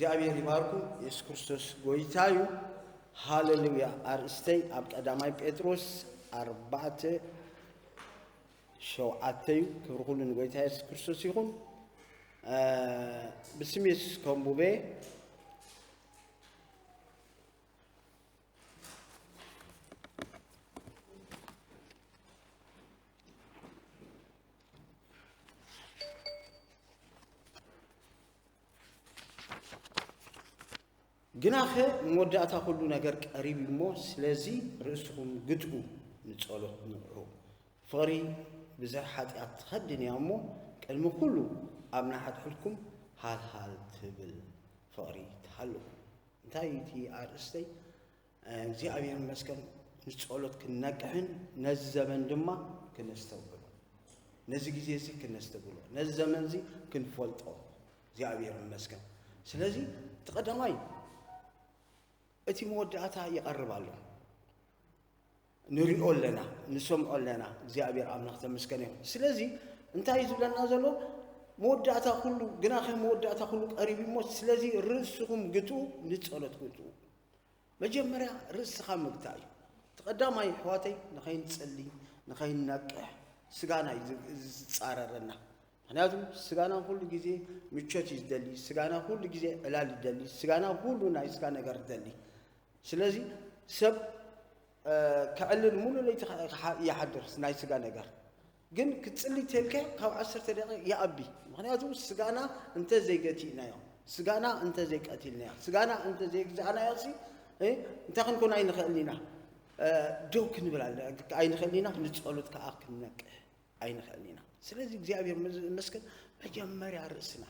እግዚኣብሔር ይባርኩም። የሱስ ክርስቶስ ጎይታ እዩ። ሃሌሉያ። ኣርእስተይ ኣብ ቀዳማይ ጴጥሮስ ኣርባዕተ ሸውዓተ እዩ። ክብሪ ኩሉ ንጎይታ የሱስ ክርስቶስ ይኹን። እ፣ ብስም የሱስ ከንቡበ። ግናኸ መወዳእታ ኩሉ ነገር ቀሪቡ እሞ፣ ስለዚ ርእስኹም ግትኡ፣ ንጸሎት ንቕሑ። ፍቕሪ ብዘይ ሓጢኣት ትኸድን እያ እሞ፣ ቅድሚ ኩሉ ኣብ ንሓድሕድኩም ሃልሃል ትብል ፍቕሪ ትሃሉ። እንታይ እዩ እቲ ኣርእስተይ? እግዚኣብሔር ይመስገን፣ ንጸሎት ክንነቅሕን ነዚ ዘመን ድማ ክነስተውዕሎ፣ ነዚ ግዜ እዚ ክነስተውዕሎ፣ ነዚ ዘመን እዚ ክንፈልጦ እግዚኣብሔር ይመስገን። ስለዚ እቲ ቀዳማይ እቲ መወዳእታ ይቐርብ ኣሎ። ንሪኦ ኣለና፣ ንሰምዖ ኣለና። እግዚኣብሔር ኣምላኽ ተመስገን ይኹን። ስለዚ እንታይ እዩ ዝብለና ዘሎ? መወዳእታ ኩሉ፣ ግናኸ መወዳእታ ኩሉ ቀሪቡ እሞ፣ ስለዚ ርእስኹም ግትኡ፣ ንጸሎት ግትኡ። መጀመርያ ርእስኻ ምግታእ እዩ። እቲ ቀዳማይ ኣሕዋተይ ንኸይንጽሊ፣ ንኸይንነቅሕ ስጋና እዩ ዝ-፣ ዝጻረረና። ምኽንያቱ ስጋና ኩሉ ግዜ ምቾት እዩ ዝደሊ፣ ስጋና ኩሉ ግዜ ዕላል ይደሊ፣ ስጋና ኩሉ ናይ ስጋ ነገር ይደሊ። ስለዚ ሰብ፣ እ፣ ከዕልል ሙሉ ለይቲ ከ-፣ ከሓ-፣ ይሓድር ናይ ስጋ ነገር። ግን ክትጽሊ ተልከ ካብ ዓሰርተ ደቂቕ ይኣቢ። ምኽንያቱ ስጋና እንተ ዘይገቲእናዮ፣ ስጋና እንተ ዘይቀቲልናዮ፣ ስጋና እንተ ዘይግዛእናዮ ሲ፣ እ፣ እንታይ ክንኮን ኣይንኽእልን ኢና። እ፣ ደው ክንብል ኣለ-፣ ኣይንኽእልን ኢና፣ ንጸሎት ከኣ ክንነቅሕ ኣይንኽእልን ኢና። ስለዚ እግዚኣብሔር መዝ-፣ ይመስገን መጀመርያ ርእስና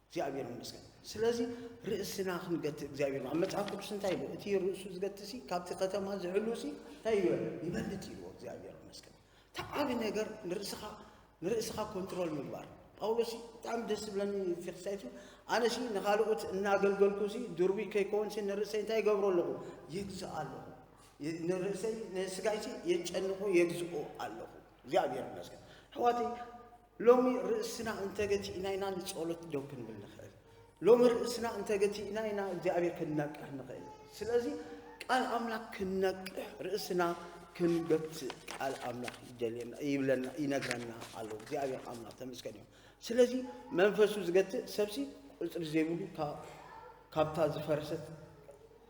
እግዚኣብሔር ይመስገን። ስለዚ ርእስና ክንገትእ እግዚኣብሔር፣ ኣብ መጽሓፍ ቅዱስ እንታይ ይብል? እቲ ርእሱ ዝገትእ ሲ ካብቲ ከተማ ዝሕሉ ሲ እንታይ ይብል? ይበልጥ ይብልዎ እግዚኣብሔር ይመስገን። እቲ ዓቢ ነገር ንርእስኻ፣ ንርእስኻ ኮንትሮል ምግባር። ጳውሎስ ሲ ብጣዕሚ ደስ ዝብለኒ ፊክሳይቱ፣ ኣነ ሲ ንኻልኦት እናገልገልኩ ሲ ድሩቢ ከይከውን ሲ ንርእሰይ እንታይ ይገብሮ ኣለኹ? የግዝእ ኣለኹ። የ-፣ ንርእሰይ፣ ንስጋይ ሲ የጨንቆ፣ የግዝኦ ኣለኹ። እግዚኣብሔር ይመስገን። ኣሕዋተይ፣ ሎሚ ርእስና እንተገቲእና ኢና ንጸሎት ደው ክንብል ንኽእል። ሎሚ ርእስና እንተገቲእና ኢና እግዚኣብሔር ክንነቅሕ ንኽእል። ስለዚ ቃል ኣምላኽ ክንነቅሕ ርእስና ክንገትእ ቃል ኣምላኽ ይደልየና፣ ይብለና፣ ይነግረና ኣሎ። እግዚኣብሔር ኣምላኽ ተመስገን እዩ። ስለዚ መንፈሱ ዝገትእ ሰብሲ ቁጽሪ ዘይብሉ ካ-፣ ካብታ ዝፈረሰት፣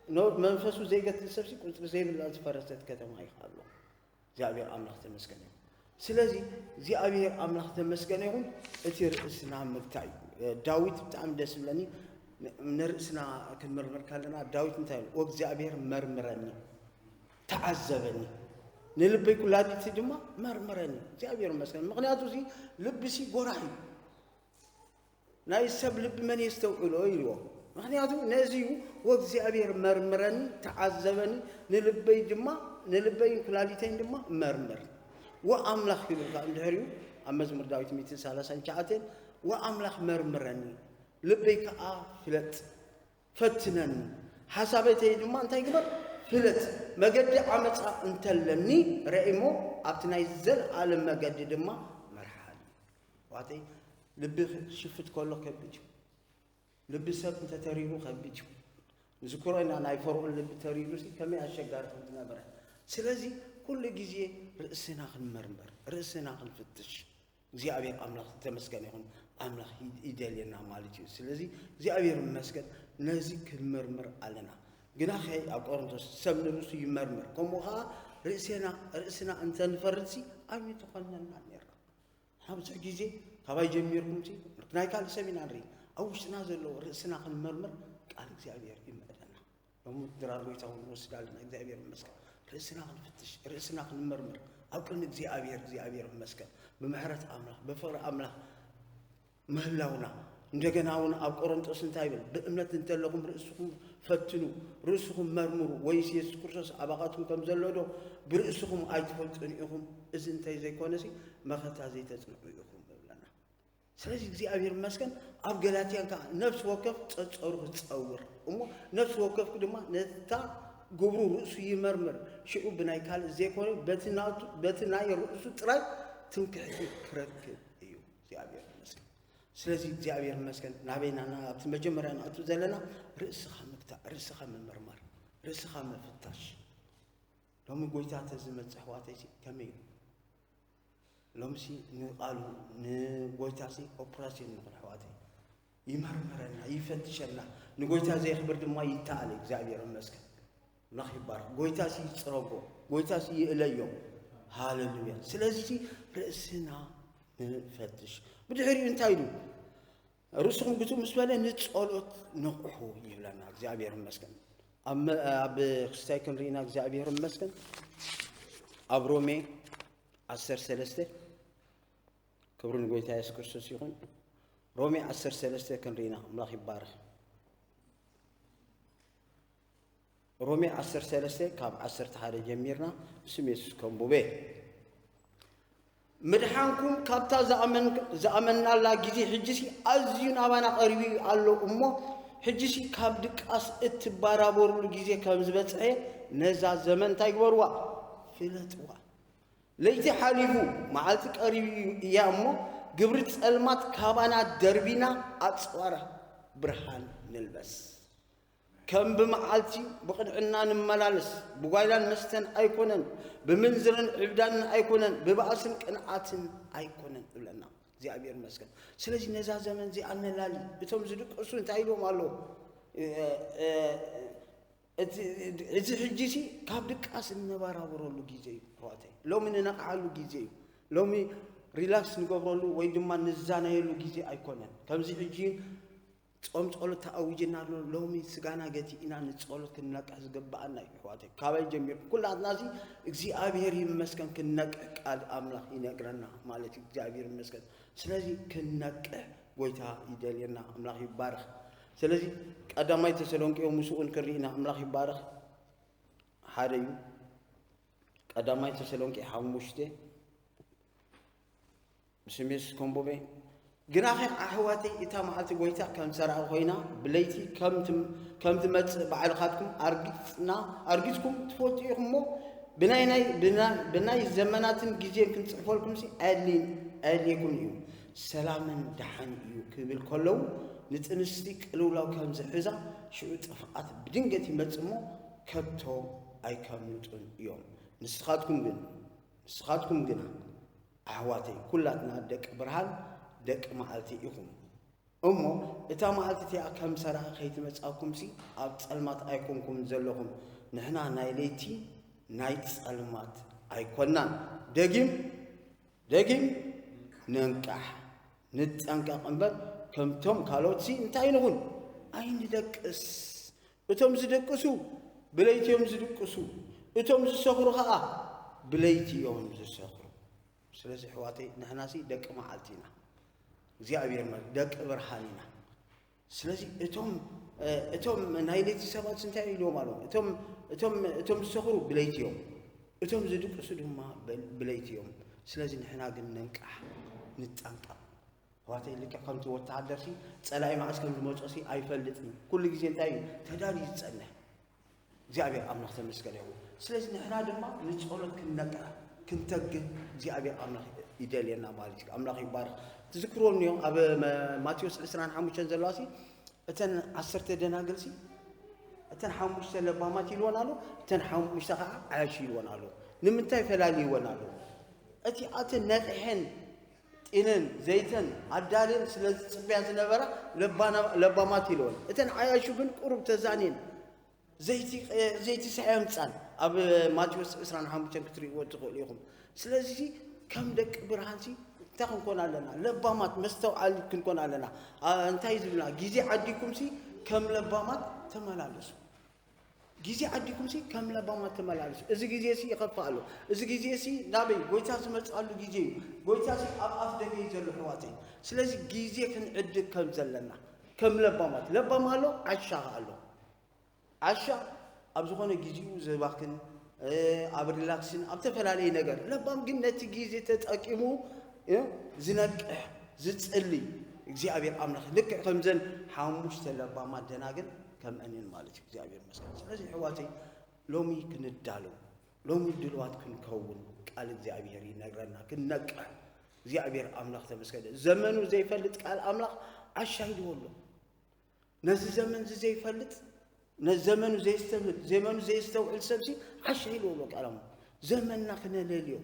ኖ-፣ መንፈሱ ዘይገትእ ሰብሲ ቁጽሪ ዘይብላ ዝፈረሰት ከተማ እዩ ኣሎ። እግዚኣብሔር ኣምላኽ ተመስገን ይኹን። ስለዚ እግዚኣብሔር ኣምላኽ ተመስገን ይኹን። እቲ ርእስና ምግታይ እዩ። ዳዊት ብጣዕሚ ደስ ዝብለኒ፣ ን-፣ ንርእስና ክንምርምር ከለና ዳዊት እንታይ ኢሉ? "ወእግዚኣብሔር መርምረኒ፣ ተዓዘበኒ፣ ንልበይ ኩላሊቲ ድማ መርምረኒ።" እግዚኣብሔር ይመስገን። ምኽንያቱ እዚ ልቢ ሲ ጎራሕ እዩ። ናይ ሰብ ልቢ መን የስተውዕሎ ኢልዎ። ምኽንያቱ ነዚ እዩ፣ "ወእግዚኣብሔር መርምረኒ፣ ተዓዘበኒ፣ ንልበይ ድማ፣ ንልበይን ኩላሊተይን ድማ መርምር። ወኣምላኽ" ይብል ከኣ እንድሕሪኡ ኣብ መዝሙር ዳዊት ሚእትን ሰላሳን ትሽዓተን፣ "ወኣምላኽ መርምረኒ፣ ልበይ ከኣ ፍለጥ፣ ፈትነኒ፣ ሓሳበተይ ድማ እንታይ ግበር? ፍለጥ። መገዲ ዓመጻ እንተለኒ ርኣይ እሞ ኣብቲ ናይ ዘለኣለም መገዲ ድማ መርሓኒ።" ዋተይ ልቢ ሽፍት ከሎ ከቢድ እዩ። ልቢ ሰብ እንተተሪሩ ከቢድ እዩ። ንዝክሮ ኢና ናይ ፈርዖን ልቢ ተሪሩ ሲ ከመይ ኣሸጋሪ ከም ዝነበረ። ስለዚ ኩሉ ግዜ ርእስና ክንመርምር፣ ርእስና ክንፍትሽ። እግዚኣብሔር ኣምላኽ ዝተመስገነ ይኹን። ኣምላኽ ይ-፣ ይደልየና ማለት እዩ። ስለዚ እግዚኣብሔር ይመስገን ነዚ ክንምርምር ኣለና። ግናኸ ኣብ ቆሮንቶስ ሰብ ንርእሱ ይመርምር፣ ከምኡ ኸዓ ርእሴና፣ ርእስና እንተንፈርድ ሲ ኣይምተኾነና ነርና። ንሓ ብዙሕ ግዜ ካባይ ጀሚርኩም ሲ ናይ ካልእ ሰብ ኢና ንርኢ። ኣብ ውሽጥና ዘሎ ርእስና ክንመርምር ቃል እግዚኣብሔር ይምዕደና። ሎሚ ድራር ጎይታ እውን ንወስድ ኣለና። እግዚኣብሔር ይመስገን። ርእስና ክንፍትሽ፣ ርእስና ክንመርምር ኣብ ቅድሚ እግዚኣብሔር፣ እግዚኣብሔር ይመስገን። ብምሕረት ኣምላኽ፣ ብፍቕሪ ኣምላኽ ምህላውና። እንደገና እውን ኣብ ቆሮንጦስ እንታይ ይብል? "ብእምነት እንተለኹም ርእስኹም ፈትኑ፣ ርእስኹም መርምሩ፣ ወይስ የሱስ ክርስቶስ ኣባኻትኩም ከም ዘሎ ዶ ብርእስኹም ኣይትፈልጡን ኢኹም? እዚ እንተይ ዘይኮነሲ መኸታ ዘይተጽንዑ ኢኹም" ይብለና። ስለዚ እግዚኣብሔር ይመስገን ኣብ ገላትያን ከኣ ነፍሲ ወከፍ ጸጸሩ ክጸውር እሞ ነፍሲ ወከፍ ድማ ነታ ግብሩ ርእሱ ይመርምር፣ ሽዑ ብናይ ካልእ ዘይኮነ በቲ ናቱ፣ በቲ ናይ ርእሱ ጥራይ ትምክሕቲ ክረክብ እዩ። እግዚኣብሔር ይመስገን። ስለዚ እግዚኣብሔር ይመስገን ናበይና ኣብቲ መጀመርያ ንኣቱ ዘለና ርእስኻ ምግታእ፣ ርእስኻ ምምርማር፣ ርእስኻ ምፍታሽ። ሎሚ ጎይታ ተዝመጽእ ኣሕዋተይ ከመይ እዩ? ሎምሲ ንቓሉ ንጎይታሲ ኦፕራሲዮን ንኹን ኣሕዋተይ ይመርምረና፣ ይፈትሸና። ንጎይታ ዘየኽብር ድማ ይተኣለ። እግዚኣብሔር ይመስገን። ኣምላኽ ይባረክ። ጎይታሲ ይፅረጎ፣ ጎይታሲ ይእለዮ። ሃሌሉያ። ስለዚ ርእስና ንፈትሽ። ብድሕሪኡ እንታይ ኢሉ? ርእስኹም ግትኡ ምስ በለ ንጸሎት ንቕሑ ይብለና። እግዚኣብሔር ይመስገን። ኣብ መ- ኣብ ክስታይ ክንርኢና እግዚኣብሔር ይመስገን። ኣብ ሮሜ ዓሰርተ ሰለስተ ክብሪ ንጎይታ የሱስ ክርስቶስ ይኹን። ሮሜ ዓሰርተ ሰለስተ ክንርኢና ኣምላኽ ይባረክ። ሮሜ ዓሰርተ ሰለስተ ካብ ዓሰርተ ሓደ ጀሚርና ብስም የሱስ ከንቡበ። ምድሓንኩም ካብታ ዝኣመን- ዝኣመናላ ግዜ ሕጂሲ ኣዝዩ ናባና ቀሪቡ ኣሎ እሞ፣ ሕጂሲ ካብ ድቃስ እትባራበሩሉ ግዜ ከም ዝበጽሐ ነዛ ዘመን እንታይ ግበርዋ? ፍለጥዋ። ለይቲ ሓሊፉ መዓልቲ ቀሪቡ እያ እሞ፣ ግብሪ ጸልማት ካባና ደርቢና ኣጽዋራ ብርሃን ንልበስ። ከም ብመዓልቲ ብቕንዕና ንመላለስ፣ ብጓይላን መስተን ኣይኮነን፣ ብምንዝርን ዕብዳንን ኣይኮነን፣ ብባእስን ቅንዓትን ኣይኮነን እብለና እግዚኣብሔር ይመስገን። ስለዚ ነዛ ዘመን እዚኣ ነላሊ። እቶም ዝድቅሱ እንታይ ኢልዎም ኣለዉ? እ- እ- እቲ- እዚ ሕጂ ሲ ካብ ድቃስ እነበራብረሉ ግዜ እዩ ኣሕዋተይ። ሎሚ ንነቕሓሉ ግዜ እዩ። ሎሚ ሪላክስ ንገብረሉ ወይ ድማ ንዛነየሉ ግዜ ኣይኮነን። ከምዚ ሕጂ ጾም ጸሎት ተኣዊጅና ኣሎ። ሎሚ ስጋና ገቲእና ንጸሎት ክንነቅሕ ዝግብኣና እዩ ኣሕዋተይ። ካባይ ጀሚርኩም ኩላትና እዚ እግዚኣብሔር ይመስገን ክንነቅሕ ቃል ኣምላኽ ይነግረና ማለት እዩ። እግዚኣብሔር ይመስገን። ስለዚ ክንነቅሕ ጎይታ ይደልየና። ኣምላኽ ይባረኽ። ስለዚ ቀዳማይ ተሰሎንቄ ምስኡን ክርኢና ኣምላኽ ይባረኽ ሓደ እዩ። ቀዳማይ ተሰሎንቄ ሓሙሽተ ብስም የሱስ ከንቡበ። ግናኸ ኣሕዋተይ እታ መዓልቲ ጎይታ ከም ሰራቒ ኮይና ብለይቲ ከም ትም- ከም ትመጽእ ባዕልኻትኩም ኣርጊጽና ኣርጊጽኩም ትፈልጡ ኢኹም እሞ ብናይ ናይ ብና- ብናይ ዘመናትን ግዜን ክንጽሕፈልኩምሲ ኣየድልይን ኣየድልየኩምን እዩ። ሰላምን ደሓን እዩ ክብል ከለዉ ንጥንስቲ ቅልውላው ከም ዝሕዛ ሽዑ ጥፍኣት ብድንገት ይመጽእ እሞ ከቶ ኣይከምልጡን እዮም። ንስኻትኩም ግን ንስኻትኩም ግና ኣሕዋተይ፣ ኩላትና ደቂ ብርሃን ደቂ መዓልቲ ኢኹም። እሞ እታ መዓልቲ እቲኣ ከም ሰራቒ ከይትመጻኩምሲ ኣብ ጸልማት ኣይኮንኩም ዘለኹም። ንሕና ናይ ለይቲ ናይ ጸልማት ኣይኮናን። ደጊም ደጊም ንንቃሕ ንጠንቀቕ እምበር ከምቶም ካልኦትሲ እንታይ ንኹን ኣይንደቅስ። እቶም ዝደቅሱ ብለይቲ እዮም ዝድቅሱ፣ እቶም ዝሰኽሩ ኸዓ ብለይቲ እዮም ዝሰኽሩ። ስለዚ ኣሕዋተይ ንሕናሲ ደቂ መዓልቲ ኢና። እግዚኣብሔር ይመስገን ደቂ ብርሃን ኢና። ስለዚ እቶም እቶም ናይ ለይቲ ሰባት እንታይ ኢልዎም ኣለዉ? እቶም እቶም እቶም ዝሰኽሩ ብለይቲ እዮም፣ እቶም ዝድቅሱ ድማ ብለይቲ እዮም። ስለዚ ንሕና ግን ንንቃሕ፣ ንጠንቀቕ። ኣሕዋተይ ልክዕ ከምቲ ወተሃደርሲ ጸላኢ መዓስ ከም ዝመጾሲ ኣይፈልጥን እዩ። ኩሉ ግዜ እንታይ እዩ ተዳልዩ ዝጸንሕ። እግዚኣብሔር ኣምላኽ ተመስገን ይኹን። ስለዚ ንሕና ድማ ንጸሎት ክንነቅሕ ክንተግህ እግዚኣብሔር ኣምላኽ ይደልየና ማለት እዩ። ኣምላኽ ይባረኽ። ትዝክርዎ እኒኦ ኣብ መ- ማቴዎስ ዕስራን ሓሙሽተን ዘለዋ ሲ እተን ዓሰርተ ደናግል ሲ እተን ሓሙሽተ ለባማት ኢልወን ኣሎ፣ እተን ሓሙሽተ ከዓ ዓያሹ ኢልወን ኣሎ። ንምንታይ ፈላልይወን ኣሎ? እቲ ኣተን ነቂሐን ጢነን ዘይተን ኣዳልየን ስለ ዝፅበያ ዝነበራ ለባና- ለባማት ኢልወን። እተን ዓያሹ ግን ቁሩብ ተዛንየን ዘይቲ ዘይቲ ሰ የምፃን ኣብ ማቴዎስ ዕስራን ሓሙሽተን ክትርእይዎ ትኽእሉ ኢኹም። ስለዚ ከም ደቂ ብርሃንሲ እንታይ ክንኮን ኣለና? ለባማት መስተውዓሊ ክንኮን ኣለና። ኣ- እንታይ ዝብልና ግዜ ዓዲኩም ሲ ከም ለባማት ተመላለሱ። ግዜ ዓዲኩም ሲ ከም ለባማት ተመላለሱ። እዚ ግዜ ሲ ይኸፍእ ኣሎ። እዚ ግዜ ሲ ናበይ ጎይታ ዝመፅኣሉ ግዜ እዩ። ጎይታ ሲ ኣብ ኣፍ ደገ እዩ ዘሎ ኣሕዋተይ። ስለዚ ግዜ ክንዕድግ ከም ዘለና ከም ለባማት ለባም ኣሎ ዓሻ ኣሎ። ዓሻ ኣብ ዝኾነ ግዜኡ ዘባክን ኣብ ሪላክስን ኣብ ተፈላለየ ነገር ለባም ግን ነቲ ግዜ ተጠቂሙ ዝነቅሕ ዝፅሊ እግዚኣብሔር ኣምላኽ ልክዕ ከምዘን ሓሙሽተ ለባማት ደናግል ከምአንን ማለት እዩ። እግዚኣብሔር መስገን። ስለዚ ሕዋተይ ሎሚ ክንዳለው ሎሚ ድልዋት ክንከውን ቃል እግዚኣብሔር ይነግረና። ክንነቅሕ እግዚኣብሔር ኣምላኽ ተመስገነ። ዘመኑ ዘይፈልጥ ቃል ኣምላኽ ዓሻ ኢልዎ ኣሎ። ነዚ ዘመን እዚ ዘይፈልጥ፣ ነዚ ዘመኑ ዘየስተብህል፣ ዘመኑ ዘየስተውዕል ሰብሲ ዓሻ ኢልዎ ኣሎ ቃል ኣምላኽ። ዘመንና ክነለልዮ፣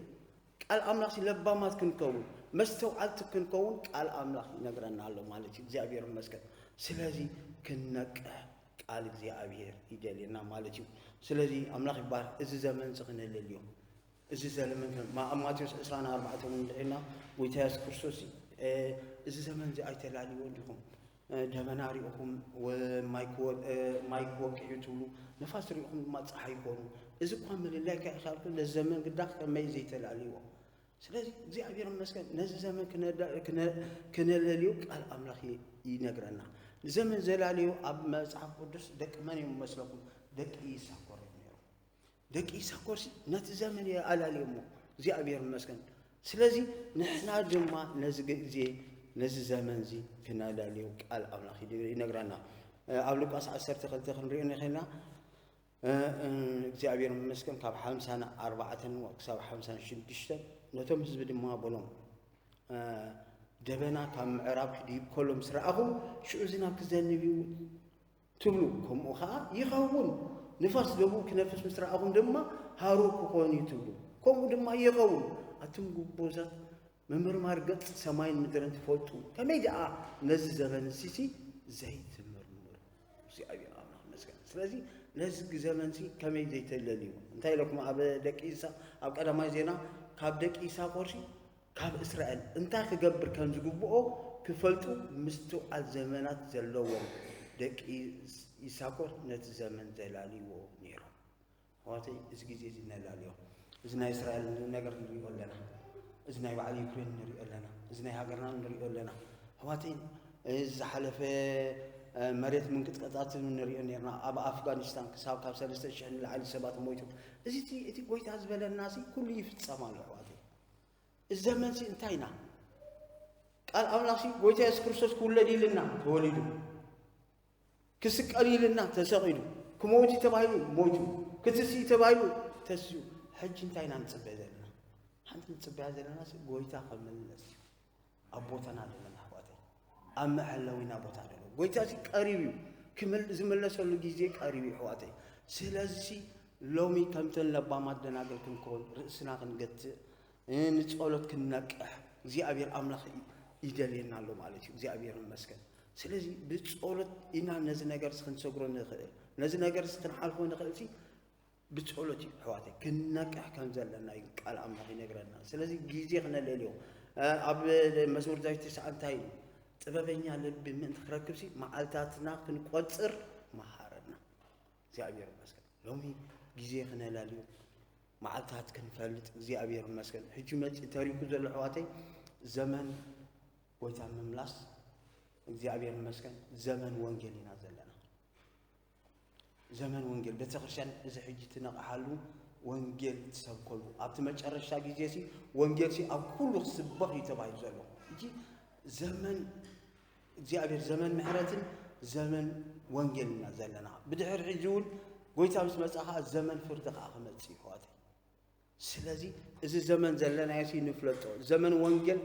ቃል ኣምላኽሲ ለባማት ክንከውን፣ መስተውዓልቲ ክንከውን ቃል ኣምላኽ ይነግረና ኣሎ ማለት እዩ። እግዚኣብሔር ይመስገን። ስለዚ ክንነቅሕ ቃል እግዚኣብሔር ይደልየና ማለት እዩ። ስለዚ ኣምላኽ ይባርክ። እዚ ዘመን እዚ ክነለልዮ፣ እዚ ዘለመን ከም ማ-፣ ኣብ ማቴዎስ ዕስራን ኣርባዕተን እውን እንድዒና ጎይታ የሱስ ክርስቶስ እ፣ እዚ ዘመን እዚ ኣይተላልይዎን ዲኹም? እ፣ ደበና ሪእኹም ወ-፣ ማይ ክወ-፣ እ፣ ማይ ክወቅዕ እዩ ትብሉ፣ ነፋስ ሪእኹም ድማ ፀሓይ ይኾኑ። እዚ እኳ ምልላይ ከይከኣልኩ ነዚ ዘመን ግዳ ከመይ ዘይተላልይዎ? ስለዚ እግዚኣብሔር ይመስገን ነዚ ዘመን ክነዳ-፣ ክነ-፣ ክነለልዮ ቃል ኣምላኽ ይ-፣ ይነግረና። ንዘመን ዘላለዮ ኣብ መጽሓፍ ቅዱስ ደቂ መን እዮም መስለኩም? ደቂ ይሳኮር እዮም ነይሮም። ደቂ ይሳኮርሲ ነቲ ዘመን የኣላልዮሞ። እግዚኣብሔር ይመስገን። ስለዚ ንሕና ድማ ነዚ ግዜ፣ ነዚ ዘመን እዚ ክነላልዮ ቃል ኣምላኽ ይነግረና። ኣብ ሉቃስ ዓሰርተ ክልተ ክንሪኦ ንኽእልና፣ እ፣ እ፣ እግዚኣብሔር ይመስገን ካብ ሓምሳን ኣርባዕተን ክሳብ ሓምሳን ሽዱሽተን ነቶም ህዝቢ ድማ በሎም፣ እ፣ ደበና ካብ ምዕራብ ክድይብ ከሎ ምስ ረኣኹም ሽዑ ዝናብ ክዘንብ እዩ ትብሉ፣ ከምኡ ኸዓ ይኸውን። ንፋስ ደቡብ ክነፍስ ምስ ረኣኹም ድማ ሃሩር ክኾን እዩ ትብሉ፣ ከምኡ ድማ ይኸውን። ኣቱም ግቡዛት ምምርማር ገጽ ሰማይን ምድርን ትፈልጡ፣ ከመይ ደኣ ነዚ ዘመን እዚ ዘይትምርምሩ? እግዚኣብሔር ኣምላኽ ይመስገን። ስለዚ ነዚ ዘመን እዚ ከመይ ዘይተለልዩ? እንታይ ኢለኩም ኣብ ደቂ ይሳ-፣ ኣብ ቀዳማይ ዜና ካብ ደቂ ይሳኮርሲ ካብ እስራኤል እንታይ ክገብር ከም ዝግብኦ ክፈልጡ ምስትውዓል ዘመናት ዘለዎም ደቂ ይሳኮር ነቲ ዘመን ዘላልይዎ ነይሮም። ኣሕዋተይ፣ እዚ ግዜ እዚ ነላልዮ። እዚ ናይ እስራኤል ነገር ንሪኦ ኣለና። እዚ ናይ በዓል ዩክሬን ንሪኦ ኣለና። እዚ ናይ ሃገርና ንሪኦ ኣለና። ኣሕዋተይ፣ እዚ ዝሓለፈ፣ እ፣ መሬት ምንቅጥቀጣት ንሪኦ ነርና። ኣብ ኣፍጋኒስታን ክሳብ ካብ ሰለስተ ሽሕ ንላዕሊ ሰባት ሞይቱ። እዚ እቲ፣ እቲ ጎይታ ዝበለና ሲ ኩሉ ይፍጸም ኣሎ ኣሕዋተይ። እዚ ዘመን ሲ እንታይ ኢና? ቃል ኣምላኽ ሲ ጎይታ የሱስ ክርስቶስ ክውለድ ኢልና ተወሊዱ። ክስቀል ኢልና ተሰቒሉ። ክመውት እዩ ተባሂሉ ሞይቱ። ክትስእ እዩ ተባሂሉ ተስዩ። ሕጂ እንታይ ኢና ንጽበ ዘለና? ሓንቲ ንጽበያ ዘለና ሲ ጎይታ ክምለስ እዩ። ኣብ ቦታና ኣለና ኣሕዋተይ። ኣብ መሐለዊና ቦታ ኣለና። ጎይታ ሲ ቀሪቡ እዩ። ክምል-፣ ዝምለሰሉ ግዜ ቀሪቡ እዩ ኣሕዋተይ። ስለዚ ሲ ሎሚ ከምተን ለባማት ደናግል ክንከውን ርእስና ክንገትእ፣ እ፣ ንጸሎት ክንነቅሕ እግዚኣብሔር ኣምላኽ ይ-፣ ይደልየና ኣሎ ማለት እዩ። እግዚኣብሔር ይመስገን። ስለዚ ብጸሎት ኢና ነዚ ነገር ሲ ክንሰግሮ ንኽእል። ነዚ ነገር ሲ ክንሓልፎ ንኽእል ሲ ብጸሎት እዩ ኣሕዋተይ። ክንነቅሕ ከም ዘለና እዩ ቃል ኣምላኽ ይነግረና። ስለዚ ግዜ ክነለልዮ። እ፣ ኣብ መዝሙር ዳዊት ተስዓ እንታይ እዩ? ጥበበኛ ልቢ ምእንቲ ክረክብ ሲ መዓልታትና ክንቆጽር መሃረና። እግዚኣብሔር ይመስገን። ሎሚ ግዜ ክነላልዮ፣ መዓልታት ክንፈልጥ እግዚኣብሔር ይመስገን። ሕጂ መጺ ተሪኩ ዘሎ ኣሕዋተይ ዘመን ጎይታ ምምላስ እግዚኣብሔር ይመስገን። ዘመን ወንጌል ኢና ዘለና። ዘመን ወንጌል፣ ቤተክርስትያን እዚ ሕጂ ትነቕሓሉ፣ ወንጌል ትሰብከሉ። ኣብቲ መጨረሻ ግዜ ሲ ወንጌል ሲ ኣብ ኩሉ ክስበኽ እዩ ተባሂሉ ዘሎ። ሕጂ ዘመን እግዚኣብሔር፣ ዘመን ምሕረትን ዘመን ወንጌል ኢና ዘለና። ብድሕሪ ሕጂ እውን ጎይታ ምስ መጻ ኸዓ ዘመን ፍርዲ ኸዓ ክመጽእ እዩ ኣሕዋተይ። ስለዚ እዚ ዘመን ዘለናዮ ሲ ንፍለጦ። ዘመን ወንጌል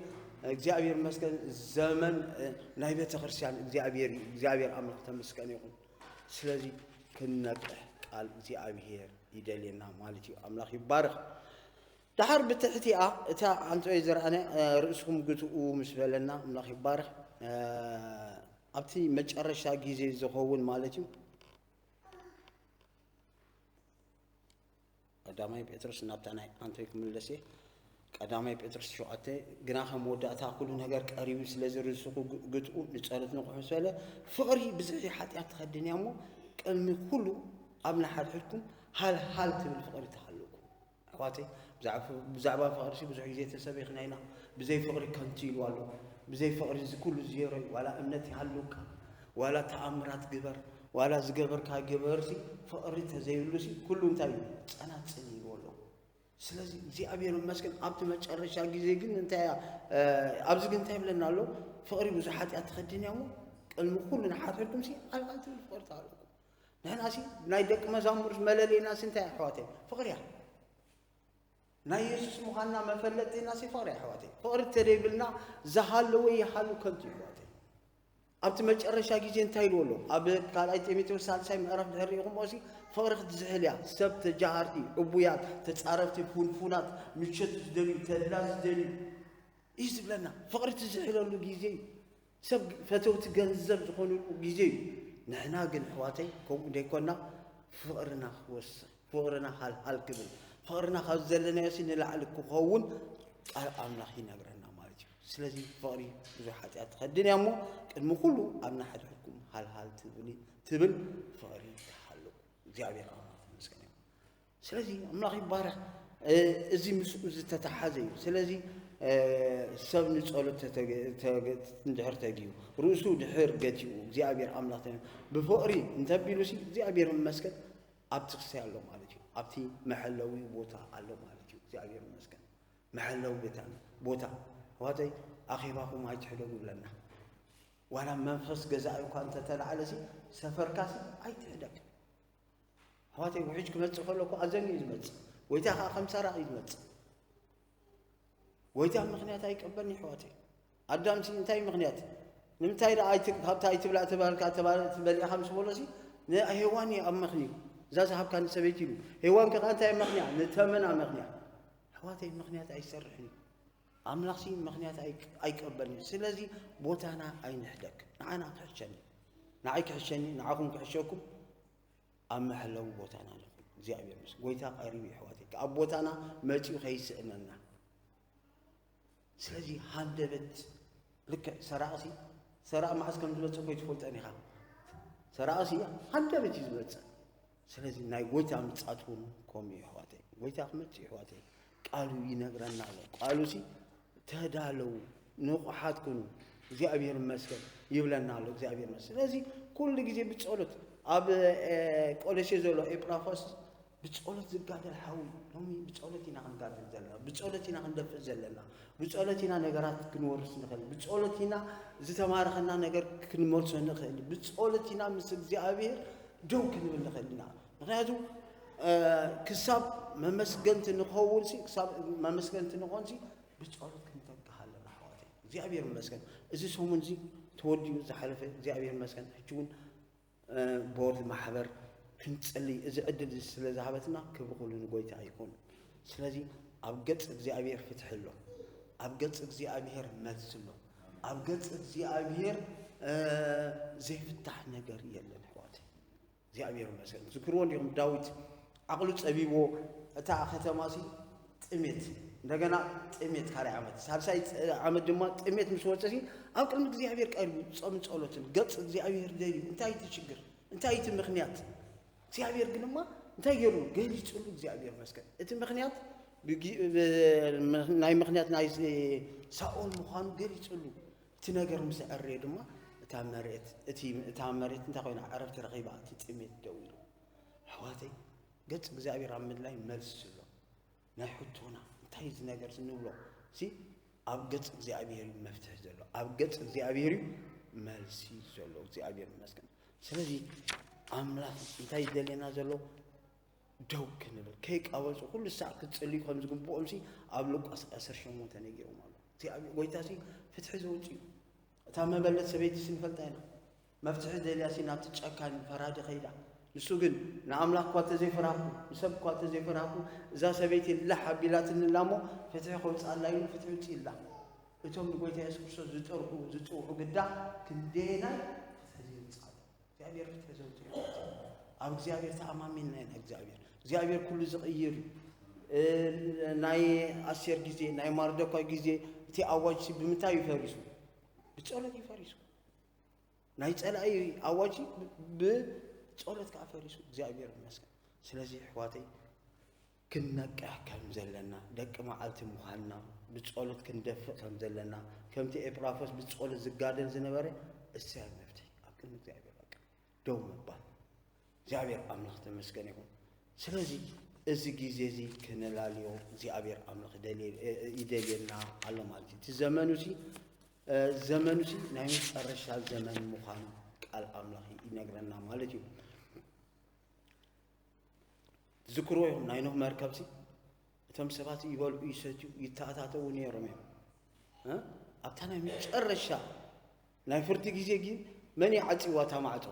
እግዚኣብሔር ይመስገን፣ ዘመን፣ እ፣ ናይ ቤተክርስትያን እግዚኣብሔር እዩ። እግዚኣብሔር ኣምላኽ ተመስገን ይኹን። ስለዚ ክንነቅሕ ቃል እግዚኣብሔር ይደልየና ማለት እዩ። ኣምላኽ ይባርኽ። ደሓር ብትሕቲኣ እታ ኣንቶይ ዘርኣነ፣ እ፣ ርእስኹም ግትኡ ምስ በለና ኣምላኽ ይባርኽ። እ፣ ኣብቲ መጨረሻ ግዜ ዝኸውን ማለት እዩ። ቀዳማይ ጴጥሮስ ናብታ ናይ ኣንቶይ ክምለስ እየ። ቀዳማይ ጴጥሮስ ሸውዓተ፣ ግና ከም መወዳእታ ኩሉ ነገር ቀሪቡ፣ ስለዚ ርእስኹ ግ-፣ ግትኡ፣ ንጸሎት ንቕሑ ምስ በለ፣ ፍቕሪ ብዝሒ ሓጢኣት ትኸድን እያ እሞ፣ ቅድሚ ኩሉ ኣብ ንሓድሕድኩም ሃልሃል ትብል ፍቕሪ ትሃልውኩም። ኣሕዋተይ፣ ብዛዕባ፣ ብዛዕባ ፍቕሪ ሲ ብዙሕ ግዜ ተሰቢኽና ኢና። ብዘይ ፍቕሪ ከንቱ ኢሉ ኣሎ። ብዘይ ፍቕሪ እዚ ኩሉ ዜሮ እዩ። ዋላ እምነት ይሃልውካ፣ ዋላ ተኣምራት ግበር፣ ዋላ ዝገበርካ ግበር ሲ፣ ፍቕሪ ተዘይብሉ ሲ፣ ኩሉ እንታይ እዩ? ጸናጽል ኢሉ ኣሎ። ስለዚ እግዚኣብሔር ይመስገን፣ ኣብቲ መጨረሻ ግዜ ግን እንታይ እያ፣ እ፣ ኣብዚ ግን እንታይ ይብለና ኣሎ? ፍቕሪ ብዙሕ ሓጢኣት ትኸድን እያ እሞ፣ ቅድሚ ኩሉ ንሓድሕድኩም ሲ፣ ሃልሃል ትብል ፍቕሪ ትሃልውኩም። ንሕና ሲ፣ ናይ ደቂ መዛሙር መለለይና ሲ እንታይ እያ ኣሕዋተይ? ፍቕሪ እያ። ናይ የሱስ ምዃንና መፈለጢና ሲ ፍቕሪ ኣሕዋተይ። ፍቕሪ ተደይብልና ዝሃለወ ይሃሉ ከንቱ እዩ ኣሕዋተይ። ኣብቲ መጨረሻ ግዜ እንታይ ኢልዎ ኣሎ? ኣብ ካልኣይ ጢሞቴዎስ ሳልሳይ ምዕራፍ ድሕር ሪኢኹምዎ ሲ ፍቕሪ ክትዝሕል እያ። ሰብ ተጃሃርቲ፣ ዕቡያት፣ ተጻረፍቲ፣ ፉንፉናት፣ ምሸት ዝደልዩ፣ ተድላ ዝደልዩ እዩ ዝብለና። ፍቕሪ ትዝሕለሉ ግዜ እዩ። ሰብ ፈተውቲ ገንዘብ ዝኾኑሉ ግዜ እዩ። ንሕና ግን ኣሕዋተይ ከምኡ ደይኮና ፍቕርና ክወስኽ፣ ፍቕርና ሃልሃል ክብል፣ ፍቕርና ካብ ዘለናዮ ሲ ንላዕሊ ክኸውን ቃል ኣምላኽ ይነግረና ማለት እዩ። ስለዚ ፍቕሪ ብዙሕ ሓጢኣት ትኸድን እያ እሞ ቅድሚ ኩሉ ኣብ ንሓድሕድኩም ሃልሃል ትብል ትብል ፍቕሪ ትሃሉ። እግዚኣብሔር ኣምላኽ ይመስገን እዩ። ስለዚ ኣምላኽ ይባረኽ። እዚ ምስኡ ዝተተሓዘ እዩ። ስለዚ ሰብ ንጸሎት እንድሕር ተጊዩ ርእሱ ድሕር ገቲኡ እግዚኣብሔር ኣምላኽ ብፍቕሪ እንተቢሉ ሲ እግዚኣብሔር ይመስገን ኣብቲ ክሳይ ኣሎ ማለት እዩ። ኣብቲ መሐለዊ ቦታ ኣሎ ማለት እዩ። እግዚኣብሔር ይመስገን። መሐለዊ ቤታ ቦታ ኣሕዋተይ ኣኼባኹም ኣይትሕደጉ ይብለና። ዋላ መንፈስ ገዛኢ እኳ እንተተላዕለ ሲ ሰፈርካ ሲ ኣይትሕደግ። ኣሕዋተይ ውሕጅ ክመጽእ ከሎ እኮ ኣዘን እዩ ዝመጽእ። ጎይታ ከኣ ከም ሰራቕ እዩ ዝመጽእ። ጎይታ ምኽንያት ኣይቀበልኒ ኣሕዋተይ። ኣዳም ሲ እንታይ ምኽንያት? ንምንታይ ደኣ ኣይቲ-፣ ካብታ ኣይትብላዕ ተባልካ ተባለ-፣ ትበሊዕኻ ምስ በሎ ሲ ንሄዋን እዩ ኣመኽንዩ። እዛ ዝሃብካኒ ሰበይቲ ኢሉ። ሄዋን ከኣ እንታይ ኣመኽንያ? ንተመን ኣመኽንያ። ኣሕዋተይ ምኽንያት ኣይሰርሕን እዩ። ኣምላኽ ሲ ምኽንያት ኣይ-፣ ኣይቀበልን እዩ። ስለዚ ቦታና ኣይንሕደግ። ንዓና ክሕሸኒ፣ ንዓይ ክሕሸኒ፣ ንዓኹም ክሕሸኩም ኣብ መሐለዊ ቦታና ንኹን። እግዚኣብሔር ምስ ጎይታ ቀሪቡ እዩ ኣሕዋተይ። ኣብ ቦታና መጺኡ ከይስእነና። ስለዚ ሃንደበት ልክዕ ሰራቕሲ ሰራቕ መዓስ ከም ዝመጽእ እኮ ኣይትፈልጦን ኢኻ። ሰራቕሲ ሃንደበት እዩ ዝመጽእ። ስለዚ ናይ ጎይታ ምጻት እውን ከምኡ እዩ ኣሕዋተይ። ጎይታ ክመጽእ እዩ ኣሕዋተይ። ቃሉ ይነግረና ኣሎ። ቃሉሲ ተዳለዉ፣ ንቑሓት ኩኑ፣ እግዚኣብሔር ይመስገን ይብለና ኣሎ። እግዚኣብሔር ይመስገን። ስለዚ ኩሉ ግዜ ብጸሎት ኣብ፣ እ፣ ቆሎሴ ዘሎ ኤጳፍሮስ ብጸሎት ዝጋደል ሓው እዩ። ሎሚ ብጸሎት ኢና ክንጋደል ዘለና፣ ብጸሎት ኢና ክንደፍእ ዘለና፣ ብጸሎት ኢና ነገራት ክንወርስ ንኽእል፣ ብጸሎት ኢና ዝተማረኸና ነገር ክንመልሶ ንኽእል፣ ብጸሎት ኢና ምስ እግዚኣብሔር ደው ክንብል ንኽእል ኢና። ምኽንያቱ፣ እ፣ ክሳብ መመስገንቲ ንኸውን ሲ፣ ክሳብ መመስገንቲ ንኾን ሲ፣ ብጸሎት ክንተግህ ኣለና ኣሕዋተይ። እግዚኣብሔር ይመስገን። እዚ ሰሙን እዚ ተወዲኡ ዝሓለፈ እግዚኣብሔር ይመስገን። ሕጂ እውን፣ እ፣ ቦርድ ማሕበር ክንጽሊ እዚ ዕድል እዚ ስለ ዝሃበትና ክብሪ ኩሉ ንጎይታ ይኹን። ስለዚ ኣብ ገጽ እግዚኣብሔር ፍትሒ ኣሎ። ኣብ ገጽ እግዚኣብሔር መልሲ ኣሎ። ኣብ ገጽ እግዚኣብሔር፣ እ፣ ዘይፍታሕ ነገር የለን ኣሕዋተይ። እግዚኣብሔር ይመስገን። ትዝክርዎ እንዲኹም ዳዊት ዓቕሉ ጸቢብዎ እታ ከተማ ሲ ጥሜት፣ እንደገና ጥሜት ካልኣይ ዓመት፣ ሳልሳይ ጸ-፣ ዓመት ድማ ጥሜት ምስ ወጸ ሲ ኣብ ቅድሚ እግዚኣብሔር ቀሪቡ ጾምን ጸሎትን ገጽ እግዚኣብሔር ደልዩ እንታይ እቲ ሽግር? እንታይ እቲ ምኽንያት? እግዚኣብሔር ግንማ እንታይ ገይሩ? ገሊጹሉ እግዚኣብሔር ይመስገን። እቲ ምኽንያት ብጊ-፣ ብ-፣ ናይ ምኽንያት ናይ ስ-፣ ሳኦል ምዃኑ ገሊጹሉ። እቲ ነገር ምስ ኣዕረየ ድማ እታ መሬት፣ እቲ፣ እታ መሬት እንታይ ኮይና? ዕረፍቲ ረኺባ፣ እቲ ጥሜት ደው ኢሉ። ኣሕዋተይ፣ ገጽ እግዚኣብሔር ኣብ ምድላይ መልሲ ኣሎ። ናይ ሕቶና እንታይ እዚ ነገር ንብሎ ሲ ኣብ ገጽ እግዚኣብሔር እዩ መፍትሒ ዘሎ። ኣብ ገጽ እግዚኣብሔር እዩ መልሲ ዘሎ። እግዚኣብሔር ይመስገን። ስለዚ ኣምላኽ እንታይ ይደልየና ዘሎ? ደው ክንብል፣ ከይቃበጹ ኩሉ ሳዕ ክትጽልዩ ከም ዝግብኦም ሲ ኣብ ሉቃስ ዓሰርተ ሸሞንተ ነጊሮም ኣሎ። እግዚኣብሔር ጎይታ ሲ ፍትሒ ዘውጽእ እዩ። እታ መበለት ሰበይቲ ሲ ንፈልጣ ኢና። መፍትሒ ደልያ ሲ ናብቲ ጨካን ፈራዲ ከይዳ። ንሱ ግን ንኣምላኽ እኳ ተዘይፈራህኩ፣ ንሰብ እኳ ተዘይፈራህኩ፣ እዛ ሰበይቲ ላሕ ኣቢላትኒ ኣላ እሞ ፍትሒ ከውጽኣላ ኢሉ ፍትሒ ውጽእላ። እቶም ንጎይታ የሱስ ክርስቶስ ዝጠርሑ፣ ዝጽውዑ ግዳ ክንደየናይ ፍትሒ ዘይውጽኣሎም። እግዚኣብሔር ፍትሒ ዘውጽእ እዩ። ኣብ እግዚኣብሔር ተኣማሚንና ኢና። እግዚኣብሔር፣ እግዚኣብሔር ኩሉ ዝቕይር እዩ። እ፣ ናይ ኣስቴር ግዜ፣ ናይ ማርዶካይ ግዜ እቲ ኣዋጅ ሲ ብምንታይ እዩ ፈሪሱ? ብጸሎት እዩ ፈሪሱ። ናይ ጸላኢ ኣዋጅ ብ-፣ ብጸሎት ከኣ ፈሪሱ። እግዚኣብሔር ይመስገን። ስለዚ ኣሕዋተይ ክንነቅሕ ከም ዘለና፣ ደቂ መዓልቲ ምዃንና፣ ብጸሎት ክንደፍእ ከም ዘለና፣ ከምቲ ኤጳፍሮስ ብጸሎት ዝጋደል ዝነበረ፣ እሰይ ኣብ መፍትሒ፣ ኣብ ቅድሚ እግዚኣብሔር በቃ ደው ምባል። እግዚኣብሔር ኣምላኽ ተመስገን ይኹን። ስለዚ እዚ ግዜ እዚ ክነላልዮ እግዚኣብሔር ኣምላኽ ይደልየ-፣ ይደልየና ኣሎ ማለት እዩ። እቲ ዘመኑ ሲ፣ እ፣ ዘመኑ ሲ ናይ መጨረሻ ዘመን ምዃኑ ቃል ኣምላኽ ይነግረና ማለት እዩ። ትዝክርዎ ኢኹም ናይ ኖህ መርከብሲ፣ እቲ እቶም ሰባት ይበልዑ፣ ይሰትዩ፣ ይተኣታተዉ ነይሮም እዮም። እ? ኣብታ ናይ መጨረሻ ናይ ፍርዲ ግዜ ግን መን እዩ ዓጺዋ እታ ማዕጾ?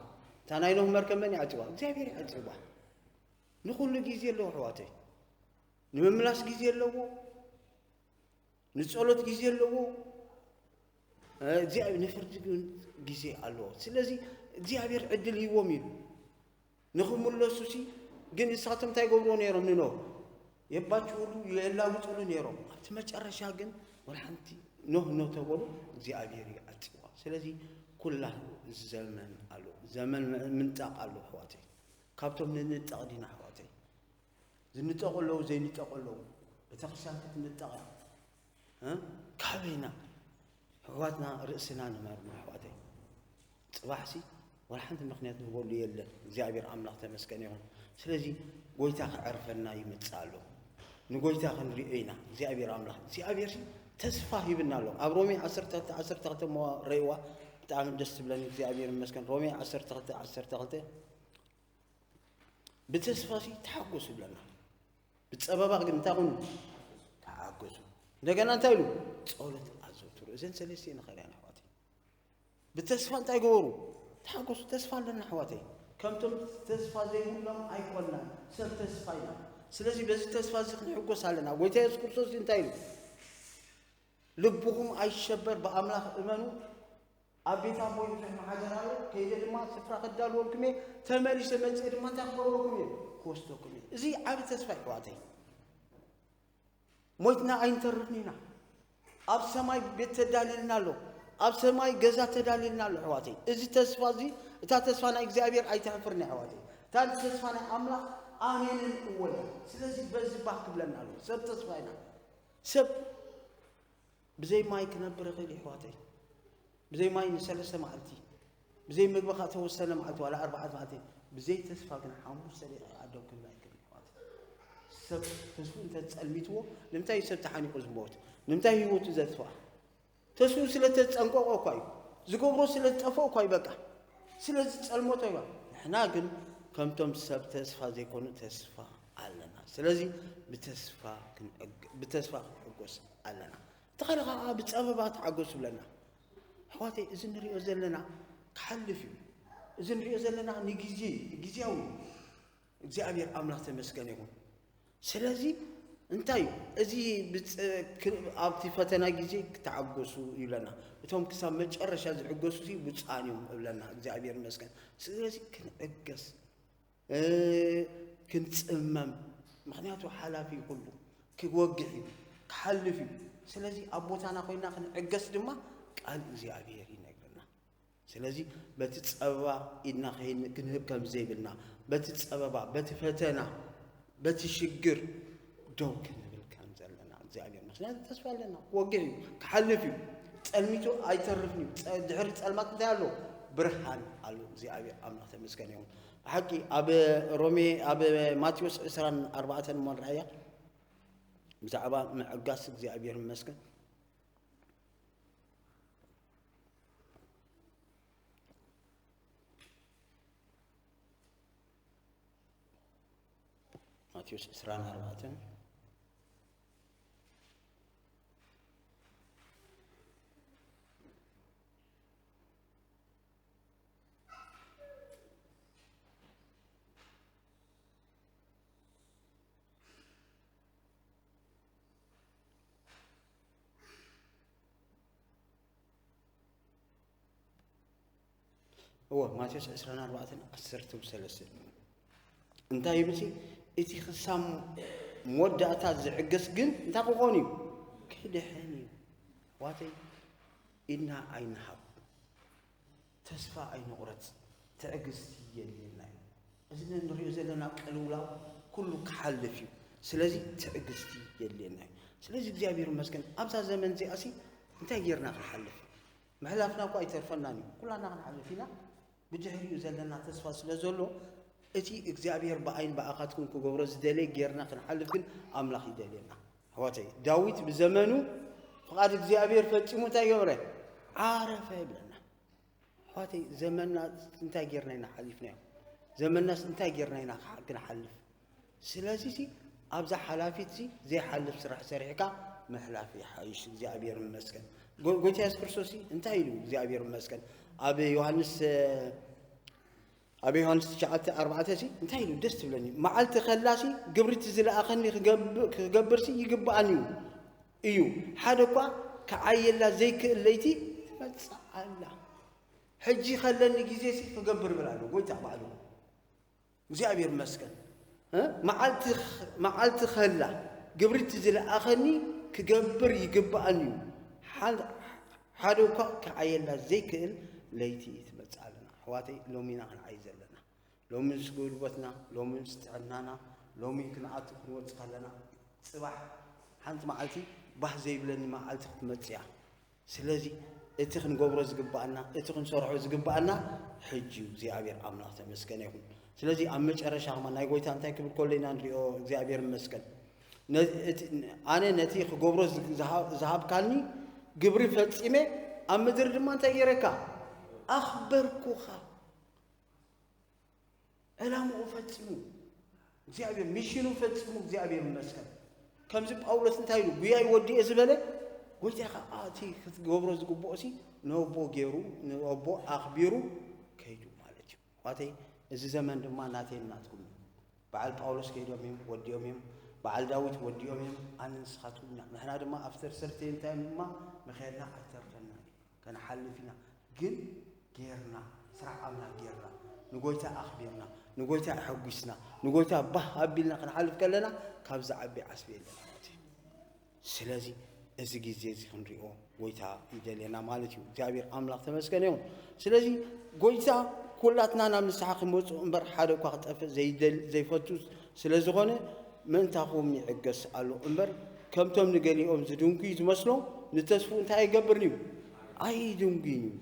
እታ ናይ ኖህ መርከብ መን እዩ ዓጺዋ? እግዚኣብሔር እዩ ዓጺዋ። ንኹሉ ግዜ ኣለዎ ኣሕዋተይ። ንምምላስ ግዜ ኣለዎ። ንጸሎት ግዜ ኣለዎ። እ፣ እግዚኣብሔር ንፍርዲ ግን ግዜ ኣለዎ። ስለዚ እግዚኣብሔር ዕድል ሂዎም እዩ። ንኽምለሱሲ ግን ንሳቶም እንታይ ይገብርዎ ነይሮም ንኖህ? የባጭውሉ፣ የላግጹሉ ነይሮም። ኣብቲ መጨረሻ ግን ወላ ሓንቲ ኖህ ኖህ ተበሉ፣ እግዚኣብሔር እዩ ዓጺዋ። ስለዚ ኩላ ዘመን ኣሎ። ዘመን ምንጣቕ ኣሎ ኣሕዋተይ። ካብቶም ንንጠቕ ዲና ኣሕዋተይ? ዝንጠቑ ኣለዉ፣ ዘይንጠቑ ኣለዉ። ቤተክርስትያን ክትንጠቕ እያ። እ? ካበይና? ኣሕዋትና ርእስና ንመርምር ኣሕዋተይ። ጽባሕሲ ወላ ሓንቲ ምኽንያት ንህበሉ የለን። እግዚኣብሔር ኣምላኽ ተመስገን ይኹን። ስለዚ ጎይታ ከዕርፈና ይመጽእ ኣሎ። ንጎይታ ክንሪኦ ኢና። እግዚኣብሔር ኣምላኽ፣ እግዚኣብሔርሲ ተስፋ ሂብና ኣሎ። ኣብ ሮሜ ዓሰርተ ክልተ ዓሰርተ ክልተ እሞ ረእይዋ፣ ብጣዕሚ ደስ ትብለኒ። እግዚኣብሔር ይመስገን። ሮሜ ዓሰርተ ክልተ ዓሰርተ ክልተ ብተስፋሲ ተሓጎሱ ይብለና። ብጸበባ ግን እንታይ ኩኑ? ተሓጎሱ። እንደገና እንታይ ኢሉ? ጸሎት ኣዘውትሩ። እዘን ሰለስተ ንኸርያን ኣሕዋተይ። ብተስፋ እንታይ ገበሩ? ተሓጎሱ። ተስፋ ኣለና ኣሕዋተይ። ከምቶም ተስፋ ዘይብሎም ኣይኮንናን። ሰብ ተስፋ ኢና። ስለዚ በዚ ተስፋ እዚ ክንሕጎስ ኣለና። ጎይታ የሱስ ክርስቶስ እንታይ ኢሉ? ልብኹም ኣይሸበር፣ ብኣምላኽ እመኑ። ኣብ ቤት ኣቦይ ብዙሕ መሓደር ኣሎ። ከይደ ድማ ስፍራ ከዳልወልኩም እየ። ተመሊሰ መጽኤ ድማ እንታይ ክገብረኩም እየ? ክወስደኩም እየ። እዚ ዓቢ ተስፋ እዩ ኣሕዋተይ። ሞይትና ኣይንተርፍን ኢና። ኣብ ሰማይ ቤት ተዳልልና ኣሎ። ኣብ ሰማይ ገዛ ተዳልልና ኣሎ ኣሕዋተይ። እዚ ተስፋ እዚ፣ እታ ተስፋ ናይ እግዚኣብሔር ኣይተሕፍርን እያ ኣሕዋተይ። እታ ተስፋ ናይ ኣምላኽ ኣሜንን እወን እያ። ስለዚ በዚ ባህ ክብለና ኣሎ። ሰብ ተስፋ ኢና። ሰብ ብዘይ ማይ ክነብር ይኽእል እዩ ኣሕዋተይ። ብዘይ ማይ ንሰለስተ መዓልቲ፣ ብዘይ ምግቢ ከዓ ተወሰነ መዓልቲ ዋላ ኣርባዕተ መዓልቲ፣ ብዘይ ተስፋ ግን ሓሙሽተ ደቂቃ ደው ክብል ኣይክእልን ኣሕዋተይ። ሰብ ተስፉ እንተጸልሚትዎ፣ ንምንታይ እዩ ሰብ ተሓኒቑ ዝሞት? ንምንታይ ህይወቱ ዘጥፍኣ? ተስፉ ስለ ተጸንቀቆ እኳ እዩ። ዝገብሮ ስለ ዝጠፍኦ እኳ እዩ በቃ። ስለ ዝጸልመቶ እዩ። ንሕና ግን ከምቶም ሰብ ተስፋ ዘይኮኑ ተስፋ ኣለና። ስለዚ ብተስፋ ክንዕግ-፣ ብተስፋ ክንዕጎስ ኣለና። እቲ ካልእ ከዓ ብጸበባ ተዓገሱ ብለና። ኣሕዋተይ፣ እዚ ንሪኦ ዘለና ክሓልፍ እዩ። እዚ ንሪኦ ዘለና ንግዜ እዩ፣ ግዜያዊ እዩ። እግዚኣብሔር ኣምላኽ ተመስገን ይኹን። ስለዚ እንታይ እዩ? እዚ ብጽ-፣ ክ-፣ ኣብቲ ፈተና ግዜ ክተዓገሱ ይብለና። እቶም ክሳብ መጨረሻ ዝዕገሱ ሲ ብፁዓን እዮም እብለና። እግዚኣብሔር ይመስገን። ስለዚ ክንዕገስ፣ እ፣ ክንጽመም፣ ምኽንያቱ ሓላፊ እዩ ኩሉ፣ ክወግሕ እዩ፣ ክሓልፍ እዩ። ስለዚ ኣብ ቦታና ኮይና ክንዕገስ ድማ ቃል እግዚኣብሔር ይነግረና። ስለዚ በቲ ጸበባ ኢድና ከይን-፣ ክንህብ ከም ዘይብልና፣ በቲ ጸበባ፣ በቲ ፈተና፣ በቲ ሽግር ደው ክንብል ከም ዘለና እግዚኣብሔር፣ ምኽንያቱ ተስፋ ኣለና። ክወግሕ እዩ፣ ክሓልፍ እዩ። ጸልሚቱ ኣይተርፍን እዩ። ጸ-፣ ድሕሪ ጸልማት እንታይ ኣሎ? ብርሃን ኣሎ። እግዚኣብሔር ኣምላኽ ተመስገን ይኹን። ብሓቂ ኣብ ሮሜ፣ ኣብ ማቴዎስ ዕስራን ኣርባዕተን እሞ ንርኣያ። ብዛዕባ ምዕጋስ እግዚኣብሔር ይመስገን። ማቴዎስ ዕስራን ኣርባዕተን። እወ፣ ማቴዎስ ዕስራን ኣርባዕተን ዓሰርተ ሰለስተ። እንታይ ይብል? እቲ ክሳብ መወዳእታ ዝዕገስ ግን እንታይ ክኾን እዩ? ክድሕን እዩ። ኣሕዋተይ፣ ኢድና ኣይንሃብ። ተስፋ ኣይንቑረጽ። ትዕግስቲ የድልየና እዩ። እዚ ንሪኦ ዘለና ቅልውላው ኩሉ ክሓልፍ እዩ። ስለዚ ትዕግስቲ የድልየና እዩ። ስለዚ እግዚኣብሔር ይመስገን፣ ኣብዛ ዘመን እዚኣሲ እንታይ ጌርና ክንሓልፍ? ምሕላፍና እኳ ኣይተርፈናን እዩ። ኩላና ክንሓልፍ ኢና። ብድሕሪኡ ዘለና ተስፋ ስለ ዘሎ፣ እቲ እግዚኣብሔር ብኣይን ብኣኻትኩም ክገብሮ ዝደለየ ጌርና ክንሓልፍ ግን ኣምላኽ ይደልየና። ኣሕዋተይ፣ ዳዊት ብዘመኑ ፍቓድ እግዚኣብሔር ፈጺሙ እንታይ ገበረ? ዓረፈ ይብለና። ኣሕዋተይ፣ ዘመንና እንታይ ጌርና ኢና ሓሊፍናዮ? ዘመንናስ እንታይ ጌርና ኢና ክሓ-፣ ክንሓልፍ? ስለዚሲ ኣብዛ ሓላፊት ሲ ዘይሓልፍ ስራሕ ሰሪሕካ ምሕላፍ ይሓይሽ። እግዚኣብሔር ይመስገን። ጎ- ጎይታ የሱስ ክርስቶስ ሲ እንታይ ኢሉ? እግዚኣብሔር ይመስገን። ኣብ ዮሃንስ ኣብ ዮሃንስ ትሽዓተ ኣርባዕተ ሲ እንታይ ኢሉ? ደስ ትብለኒ። መዓልቲ ከላ ሲ ግብሪ እቲ ዝለኣኸኒ ክገብር ሲ ይግብኣኒ እዩ እዩ። ሓደ እኳ ክዓየላ ዘይክእል ለይቲ ትመጽእ ኣላ። ሕጂ ከለኒ ግዜ ሲ ክገብር ይብል ኣሎ ጎይታ ባዕሉ። እግዚኣብሔር ይመስገን። መዓልቲ ከላ ግብሪ እቲ ዝለኣኸኒ ክገብር ይግብኣኒ እዩ። ሓደ እኳ ክዓየላ ዘይክእል ለይቲ ትመጽእ ኣለና። ኣሕዋተይ፣ ሎሚ ኢና ክንዓይ ዘለና። ሎሚ ምስ ጉልበትና፣ ሎሚ ምስ ጥዕናና፣ ሎሚ ክንኣቱ ክንወጽእ ከለና፣ ጽባሕ ሓንቲ መዓልቲ ባህ ዘይብለኒ መዓልቲ ክትመጽእ እያ። ስለዚ እቲ ክንገብሮ ዝግባኣና፣ እቲ ክንሰርሖ ዝግባኣና ሕጂ እዩ። እግዚኣብሔር ኣምላኽ ተመስገነ ይኹን። ስለዚ ኣብ መጨረሻ ከማ ናይ ጎይታ እንታይ ክብል ከሎ ኢና ንሪኦ? እግዚኣብሔር ይመስገን። ኣነ ነቲ ክገብሮ ዝሃብካኒ ግብሪ ፈጺመ ኣብ ምድሪ ድማ እንታይ ገይረካ? ኣኽበርኩኻ። ዕላምኡ ፈጺሙ እግዚኣብሔር ሚሽኑ ፈጺሙ እግዚኣብሔር ይመስገን። ከምዚ ጳውሎስ እንታይ ኢሉ? ጉያይ ወዲኤ ዝበለ ጎይታ ኸዓ እቲ ክትገብሮ ዝግብኦ ሲ ነቦ ገይሩ ነቦ ኣኽቢሩ ከይዱ ማለት እዩ። ዋተይ እዚ ዘመን ድማ ናተይን ናትኩም እዩ። በዓል ጳውሎስ ከይዶም እዮም ወዲኦም እዮም። በዓል ዳዊት ወዲኦም እዮም። ኣነ ንስኻትኩም ኢና። ንሕና ድማ ኣብተር ሰርተይ እንታይ ድማ ምኸድና ኣይተርፈና እዩ። ከነሓልፍ ኢና። ግን ጌርና ስራሕ ኣምላኽ ጌርና ንጎይታ ኣኽቢርና ንጎይታ ኣሐጒስና ንጎይታ ባህ ኣቢልና ክንሓልፍ ከለና ካብ ዝዓቢ ዓስቢ የለን ማለት እዩ። ስለዚ እዚ ግዜ እዚ ክንሪኦ ጎይታ ይደልየና ማለት እዩ። እግዚኣብሔር ኣምላኽ ተመስገነ ይኹን። ስለዚ ጎይታ ኩላትና ናብ ንስሓ ክመፁ እምበር ሓደ እኳ ክጠፍእ ዘይደል ዘይፈቱ ስለ ዝኾነ ምእንታኹም ይዕገስ ኣሎ እምበር ከምቶም ንገሊኦም ዝድንጉዩ ዝመስሎም ንተስፉ እንታይ ኣይገብርን እዩ ኣይድንጉይን እዩ።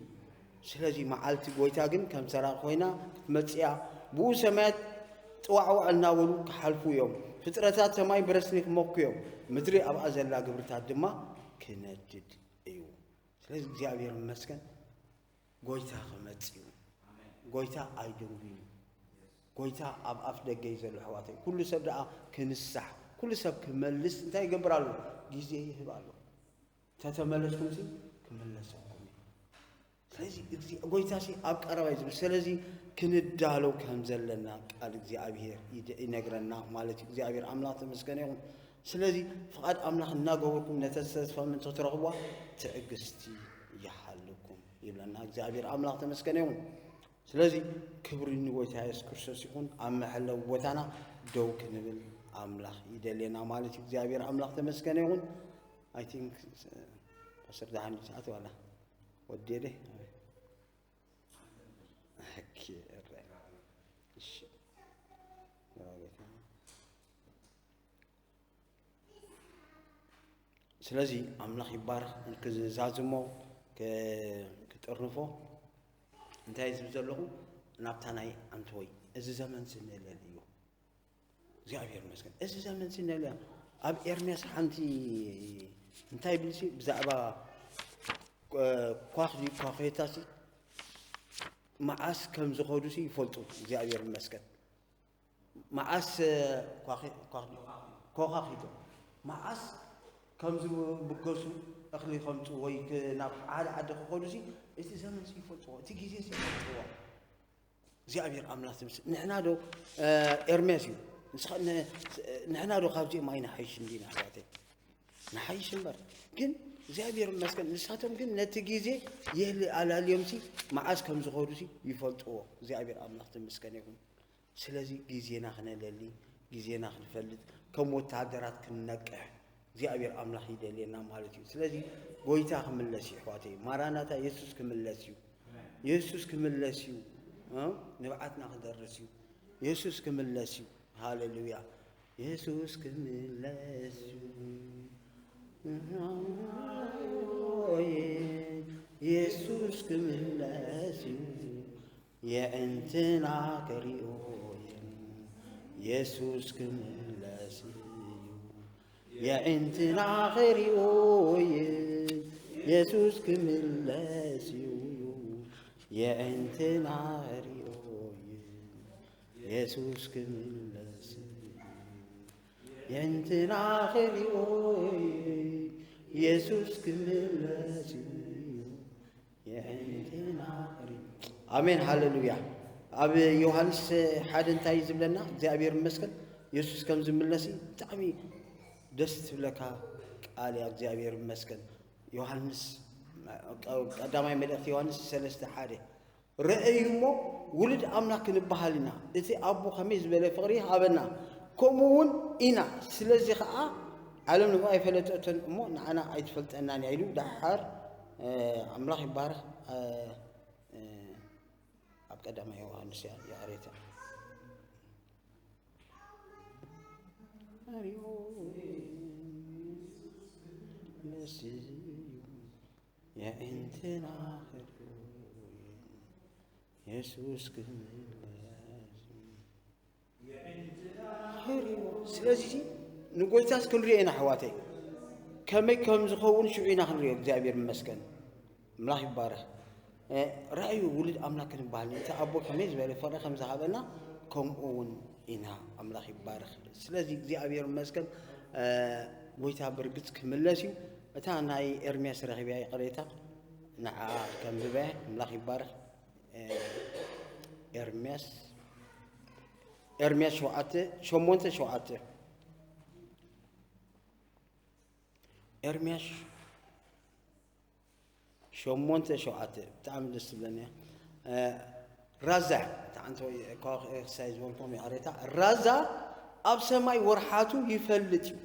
ስለዚ መዓልቲ ጎይታ ግን ከም ሰራቂ ኮይና ክትመጽእ እያ። ብኡ ሰማያት ጥዋዕዋዕ እናበሉ ክሓልፉ እዮም። ፍጥረታት ሰማይ ብረስኒ ክመኩ እዮም። ምድሪ ኣብኣ ዘላ ግብርታት ድማ ክነድድ እዩ። ስለዚ እግዚኣብሔር ይመስገን ጎይታ ክመጽእ እዩ። ጎይታ ኣይደንጉይን እዩ። ጎይታ ኣብ ኣፍ ደገ እዩ ዘሎ ኣሕዋተይ። ኩሉ ሰብ ደኣ ክንሳሕ፣ ኩሉ ሰብ ክመልስ እንታይ ይገብር ኣሎ? ግዜ ይህብ ኣሎ። ተተመለስኩም ሲ ክምለሰኩም እዩ። ስለዚ ጎይታ ሲ ኣብ ቀረባ እዩ ዝብል። ስለዚ ክንዳለው ከም ዘለና ቃል እግዚኣብሔር ይነግረና ማለት እዩ። እግዚኣብሔር ኣምላኽ ተመስገነ ይኹን። ስለዚ ፍቓድ ኣምላኽ እናገበርኩም ነተ ተስፋ ምእንቲ ክትረኽብዋ ትዕግስቲ ይሃልኩም ይብለና እግዚኣብሔር ኣምላኽ ተመስገነ ይኹን። ስለዚ ክብሪ ንጎይታ የሱስ ክርስቶስ ይኹን። ኣብ መሐለዊ ቦታና ደው ክንብል ኣምላኽ ይደልየና ማለት እዩ። እግዚኣብሔር ኣምላኽ ተመስገነ ይኹን። I think ፓስተር ደሓን ሰዓት ዋላ ወዴደ ስለዚ ኣምላኽ ይባረኽ። ክዛዝሞ ክጥርንፎ እንታይ ዝብል ዘለኹ ናብታ ናይ ኣንትወይ እዚ ዘመን ስንለል እዩ። እግዚኣብሔር ይመስገን። እዚ ዘመን ሲ ነልያ ኣብ ኤርምያስ ሓንቲ እንታይ ይብል ሲ ብዛዕባ ኳኽ ኳኼታ ሲ መዓስ ከም ዝኸዱ ሲ ይፈልጡ። እግዚኣብሔር ይመስገን። መዓስ ኮኻኺቶ መዓስ ከም ዝብገሱ እኽሊ ከምፁ ወይ ናብ ሓደ ዓዲ ክኸዱ ሲ እቲ ዘመን ሲ ይፈልጥዎ፣ እቲ ግዜ ሲ ይፈልጥዎ። እግዚኣብሔር ኣምላኽ ትምስ ንሕና ዶ ኤርምያስ እዩ። ንሕና ዶ ካብዚኦም ኣይንሓይሽ እንዲና ኣሕዋተይ? ንሓይሽ እምበር ግን እግዚኣብሔር ይመስገን። ንሳቶም ግን ነቲ ግዜ የህሊ ኣላልዮም ሲ መዓስ ከም ዝኸዱ ሲ ይፈልጥዎ። እግዚኣብሔር ኣምላኽ ትምስገን ይኹን። ስለዚ ግዜና ክነለሊ፣ ግዜና ክንፈልጥ፣ ከም ወተሃደራት ክንነቅሕ እግዚኣብሔር ኣምላኽ ይደልየና ማለት እዩ። ስለዚ ጎይታ ክምለስ እዩ ኣሕዋተይ። ማራናታ የሱስ ክምለስ እዩ። የሱስ ክምለስ እዩ። ንብዓትና ክደርስ እዩ። የሱስ ክምለስ እዩ። ሃሌሉያ። የሱስ ክምለስ እዩ። የሱስ ክምለስ እዩ። የዕንትና ክሪኦ የሱስ ክምለስ እዩ። የዕንትና ክሪኦ የሱስ ክምለስ እዩ። የዕንትና ክሪኦ የሱስ ክምለስ እዩ። የዕንትና ክሪኦ ኢየሱስ ክምለስ እዩ። የዕንትና ክሪኦ። ኣሜን፣ ሃሌሉያ። ኣብ ዮሃንስ ሓደ እንታይ እዩ ዝብለና? እግዚኣብሔር ይመስገን፣ የሱስ ከም ዝምለስ እዩ። ብጣዕሚ ደስ ትብለካ ቃል እያ። እግዚኣብሔር ይመስገን። ዮሃንስ፣ ቀዳማይ መልእኽቲ ዮሃንስ ሰለስተ ሓደ፣ ረኣዩ እሞ ውሉድ ኣምላኽ ክንበሃል ኢና። እቲ ኣቦ ከመይ ዝበለ ፍቕሪ ሃበና፣ ከምኡ እውን ኢና። ስለዚ ኸዓ ዓለም ንዕኡ ኣይፈለጠቶን እሞ ንዓና ኣይትፈልጠናን እያ ኢሉ። ደሓር፣ እ፣ ኣምላኽ ይባረኽ። እ፣ እ፣ ኣብ ቀዳማይ ዮሃንስ እያ፣ ይቕሬታ። የዕንትና ክሪኦ የሱስ ክምለስ። ስለዚ ንጎይታስ ክንሪኦ ኢና ኣሕዋተይ፣ ከመይ ከም ዝኸውን ሽዑ ኢና ክንሪኦ። እግዚኣብሔር ይመስገን፣ ኣምላኽ ይባረኽ። እ፣ ራእዩ ውሉድ ኣምላኽ ክንበሃል፣ እቲ ኣቦ ከመይ ዝበለ ፍቕሪ ከም ዝሃበና ከምኡ እውን ኢና። ኣምላኽ ይባረኽ። ስለዚ እግዚኣብሔር ይመስገን፣ እ፣ ጎይታ ብርግጽ ክምለስ እዩ። እታ ናይ ኤርምያስ ረኺበያ ይቕሬታ፣ ንዓ ከንብበያ። ኣምላኽ ይባረኽ። እ፣ ኤርምያስ፣ ኤርምያስ ሸውዓተ፣ ሸሞንተ ሸውዓተ። ኤርምያስ ሸሞንተ ሸውዓተ ብጣዕሚ ደስ ትብለኒ እያ። እ፣ ራዛ፣ እታ ሓንቲ ወይ ከዋኽብቲ ክሳይ ዝበልኩም ይቕሬታ። ራዛ ኣብ ሰማይ ወርሓቱ ይፈልጥ እዩ።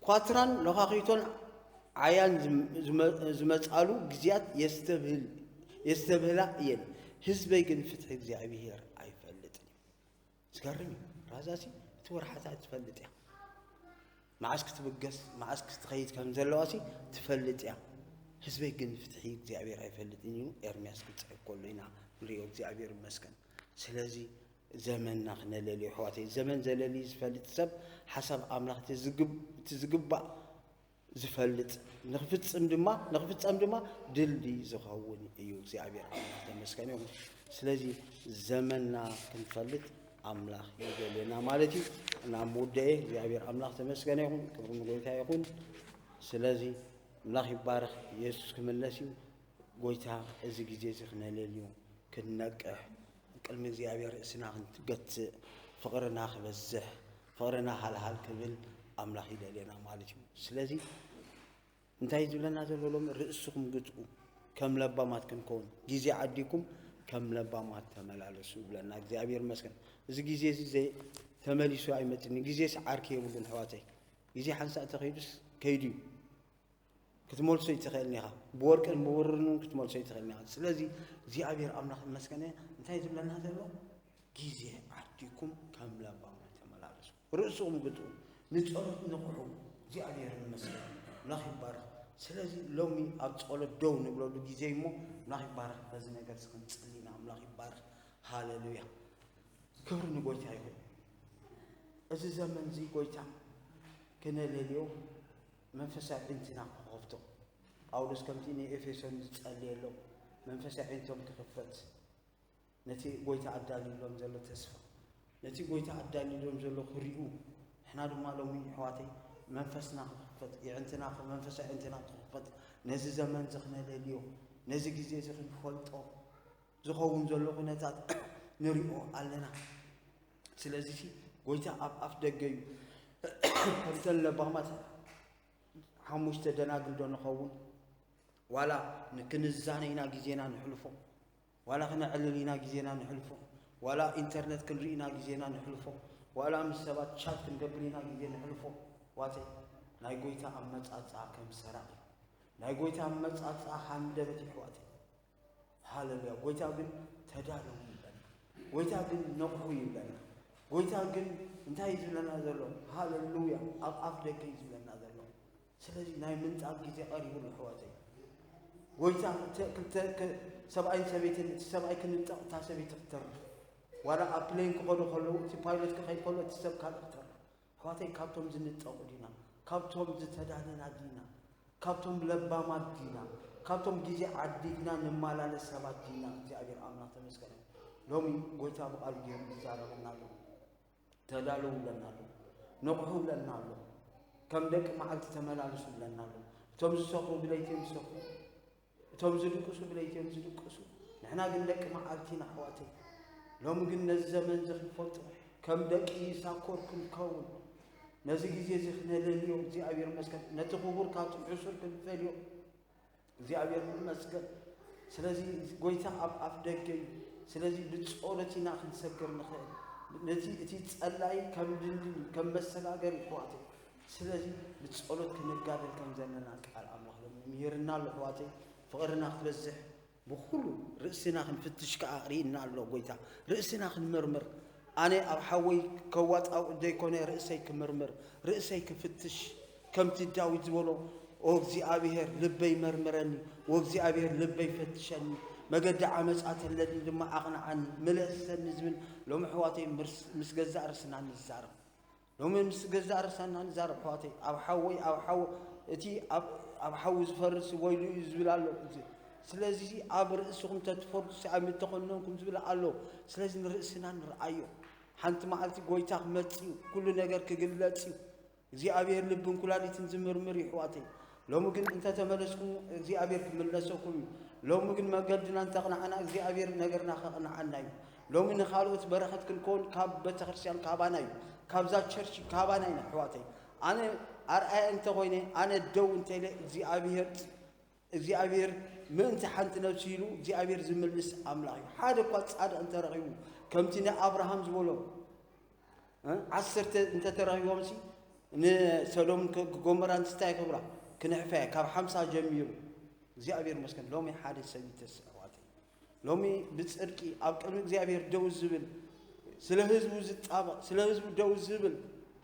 ኳትራን ለኻኺቶን ዓያን ዝመ-፣ ዝመ-፣ ዝመጻሉ ግዜያት የስተብህል-፣ የስተብህላ እየን። ህዝበይ ግን ፍትሒ እግዚኣብሄር ኣይፈልጥን እዩ። ዝገርም እዩ። ራዛሲ እቲ ወርሓታ ትፈልጥ እያ። መዓስ ክትብገስ፣ መዓስ ክትኸይድ ከም ዘለዋሲ ትፈልጥ እያ። ህዝበይ ግን ፍትሒ እግዚኣብሔር ኣይፈልጥን እዩ። ኤርምያስ ክጽሕፍ ከሎ ኢና ንሪኦ። እግዚኣብሔር ይመስገን። ስለዚ ዘመንና ክነለልዮ ኣሕዋተይ። ዘመን ዘለሊ ዝፈልጥ ሰብ ሓሳብ ኣምላኽ እቲ ዝግብ-፣ እቲ ዝግባእ ዝፈልጥ፣ ንኽፍጽም ድማ፣ ንኽፍጸም ድማ ድልድይ ዝኸውን እዩ። እግዚኣብሔር ኣምላኽ ተመስገን ይኹን። ስለዚ ዘመንና ክንፈልጥ ኣምላኽ ይደልየና ማለት እዩ። ናብ ምውደኤ እግዚኣብሔር ኣምላኽ ተመስገን ይኹን። ክብሪ ንጎይታ ይኹን። ስለዚ ኣምላኽ ይባረኽ። የሱስ ክምለስ እዩ። ጎይታ እዚ ግዜ እዚ ክነለልዮ፣ ክንነቅሕ፣ ቅድሚ እግዚኣብሔር ርእስና ክንትገትእ፣ ፍቕርና ክበዝሕ፣ ፍቕርና ሃልሃል ክብል ኣምላኽ ይደልየና ማለት እዩ። ስለዚ እንታይ እዩ ዝብለና ዘሎ ሎሚ? ርእስኹም ግትኡ፣ ከም ለባማት ክንከውን፣ ግዜ ዓዲኩም ከም ለባማት ተመላለሱ ይብለና። እግዚኣብሔር ይመስገን። እዚ ግዜ እዚ ዘይ-፣ ተመሊሱ ኣይመጽእን። ግዜስ ዓርኪ የብሉን ኣሕዋተይ። ግዜ ሓንሳእ ተኸይዱስ ከይዱ እዩ። ክትመልሶ ኣይትኽእልን ኢኻ። ብወርቅን ብብሩርን ክትመልሶ ኣይትኽእልን ኢኻ። ስለዚ እግዚኣብሔር ኣምላኽ ይመስገን። እንታይ ዝብለና ዘሎ? ግዜ ዓዲኩም ከም ለባማት ተመላለሱ። ርእስኹም ግትኡ፣ ንጸሎት ንቕሑ። እግዚኣብሔር ይመስገን። ኣምላኽ ይባረኽ። ስለዚ ሎሚ ኣብ ጸሎት ደው ንብለሉ ግዜ እሞ ኣምላኽ ይባረኽ። በዚ ነገር እዚ ክንጽሊ ኢና። ኣምላኽ ይባረኽ። ሃሌሉያ። ክብሪ ንጎይታ ይኹን። እዚ ዘመን እዚ ጎይታ ክነለልዮ መንፈሳዊ ዕንትና ክኸፍቶ። ጳውሎስ ከምቲ ንኤፌሶን ዝጸልየሎም መንፈሳዊ ዕንቶም ክኽፈት፣ ነቲ ጎይታ ኣዳልዩሎም ዘሎ ተስፋ፣ ነቲ ጎይታ ኣዳልዩሎም ዘሎ ክሪኡ፣ ንሕና ድማ ሎሚ ኣሕዋተይ መንፈስና ክኽፈት፣ የዕንትና፣ መንፈሳዊ ዕንትና ክኽፈት፣ ነዚ ዘመን እዚ ክነለልዮ፣ ነዚ ግዜ እዚ ክንፈልጦ፣ ዝኸውን ዘሎ ኩነታት ንሪኦ ኣለና። ስለዚ ሲ ጎይታ ኣብ ኣፍ ደገ እዩ። ከምተን ለባማት ሓሙሽተ ደናግል ዶ ንኸውን? ዋላ ንክንዛነ ኢና ግዜና ንሕልፎ፣ ዋላ ክነዕልል ኢና ግዜና ንሕልፎ፣ ዋላ ኢንተርነት ክንርኢ ኢና ግዜና ንሕልፎ፣ ዋላ ምስ ሰባት ቻት ክንገብር ኢና ግዜ ንሕልፎ። ዋተይ ናይ ጎይታ ኣመጻጽኣ ከም ሰራቂ፣ ናይ ጎይታ ኣመጻጽኣ ሃንደበት ይሕዋተይ። ሃሌሉያ። ጎይታ ግን ተዳለዉ ይብለና። ጎይታ ግን ነቕሑ ይብለና። ጎይታ ግን እንታይ እዩ ዝብለና ዘሎ? ሃሌሉያ። ኣብ ኣፍ ደገ እዩ ዝብለና ዘሎ። ስለዚ ናይ ምንጣብ ግዜ ቀሪቡ ኣሎ ኣሕዋተይ። ጎይታ ክልተ፣ ክልተ፣ ክ-፣ ሰብኣይን ሰበይትን፣ እቲ ሰብኣይ ክንጠቕ፣ እታ ሰበይቲ ክትተርፍ። ዋላ ኣብ ፕሌን ክኸዱ ከለዉ፣ እቲ ፓይለት ክኸይድ ከሎ፣ እቲ ሰብ ካልእ ክትተርፍ። ኣሕዋተይ፣ ካብቶም ዝንጠቑ ዲና? ካብቶም ዝተዳለና ዲና? ካብቶም ለባማት ዲና? ካብቶም ግዜ ዓዲግና ንመላለስ ሰባት ዲና? እግዚኣብሔር ኣምላኽ ተመስገን። ሎሚ ጎይታ ብቓሉ ገይሩ ይዛረበና ኣሎ። ተዳለዉ ይብለና ኣሎ። ንቕሑ ብለና ኣሎ። ከም ደቂ መዓልቲ ተመላለሱ ብለና ኣሎ። እቶም ዝሰኽሩ ብለይቲ እዮም ዝሰኽሩ፣ እቶም ዝድቅሱ ብለይቲ እዮም ዝድቅሱ። ንሕና ግን ደቂ መዓልቲ ኢና ኣሕዋተይ። ሎሚ ግን ነዚ ዘመን እዚ ክንፈልጦ፣ ከም ደቂ ይሳኮር ክንከውን፣ ነዚ ግዜ እዚ ክነለልዮ እግዚኣብሔር ይመስገን። ነቲ ክቡር ካብቲ ሕሱር ክንፈልዮ እግዚኣብሔር ይመስገን። ስለዚ ጎይታ ኣብ ኣፍ ደገ እዩ። ስለዚ ብጸሎት ኢና ክንሰግር ንኽእል። ነቲ እቲ ጸላኢ ከም ድልድል ከም መሰጋገሪ ይሕዋተይ። ስለዚ ብጸሎት ክንጋደል ከም ዘለና ቃል ኣምላኽ ሎሚ ምሂርና ኣሎ ኣሕዋተይ። ፍቕርና ክትበዝሕ ብኹሉ ርእስና ክንፍትሽ ከኣ ርኢና ኣሎ ጎይታ። ርእስና ክንምርምር፣ ኣነ ኣብ ሓወይ ከዋጣው ዘይኮነ ርእሰይ ክምርምር፣ ርእሰይ ክፍትሽ፣ ከምቲ ዳዊት ዝበሎ፣ ኦ እግዚኣብሔር ልበይ መርምረኒ፣ ኦ እግዚኣብሔር ልበይ ፈትሸኒ፣ መገዲ ዓመጻ ተለኒ ድማ ኣቕንዓኒ፣ ምለሰኒ ዝብል ሎሚ ኣሕዋተይ ምስ ገዛእ ርእስና ንዛረብ። ሎሚ ምስ ገዛእ ርእሳና ንዛረብ ኣሕዋተይ። ኣብ ሓወይ፣ ኣብ ሓው-፣ እቲ ኣብ፣ ኣብ ሓዊ ዝፈርስ ወይሉ እዩ ዝብል ኣሎ። እዚ፣ ስለዚ ኣብ ርእስኹም ተትፈርዱ ሲ ኣብ ምተኾነንኩም ዝብል ኣሎ። ስለዚ ንርእስና ንርኣዮ። ሓንቲ መዓልቲ ጎይታ ክመጽእ እዩ። ኩሉ ነገር ክግለጽ እዩ። እግዚኣብሔር ልብን ኩላሊትን ዝምርምር እዩ ኣሕዋተይ። ሎሚ ግን እንተተመለስኩም እግዚኣብሔር ክምለሰኩም እዩ። ሎሚ ግን መገድና እንተቕንዓና እግዚኣብሔር ነገርና ከቕንዓና እዩ። ሎሚ ንኻልኦት በረኸት ክንከውን ካብ ቤተክርስትያን ካባና እዩ፣ ካብዛ ቸርች ካባና ኢና ኣሕዋተይ። ኣነ ኣርኣያ እንተኾይነ፣ ኣነ ደው እንተኢለ እግዚኣብሔር፣ እግዚኣብሔር ምእንቲ ሓንቲ ነብሲ ኢሉ እግዚኣብሔር ዝምልስ ኣምላኽ እዩ። ሓደ እኳ ጻድቕ እንተረኺቡ ከምቲ ንኣብርሃም ዝበሎ እ? ዓሰርተ እንተተረኺቦምሲ ንሰዶም ከ-፣ ጎሞራን እንታይ ክብራ? ክንሕፈያ ካብ ሓምሳ ጀሚሩ። እግዚኣብሔር ይመስገን ሎሚ ሓደ ሰብ ይተስእ ኣሕዋተይ። ሎሚ ብጽድቂ ኣብ ቅድሚ እግዚኣብሔር ደው ዝብል፣ ስለ ህዝቡ ዝጣበቕ፣ ስለ ህዝቡ ደው ዝብል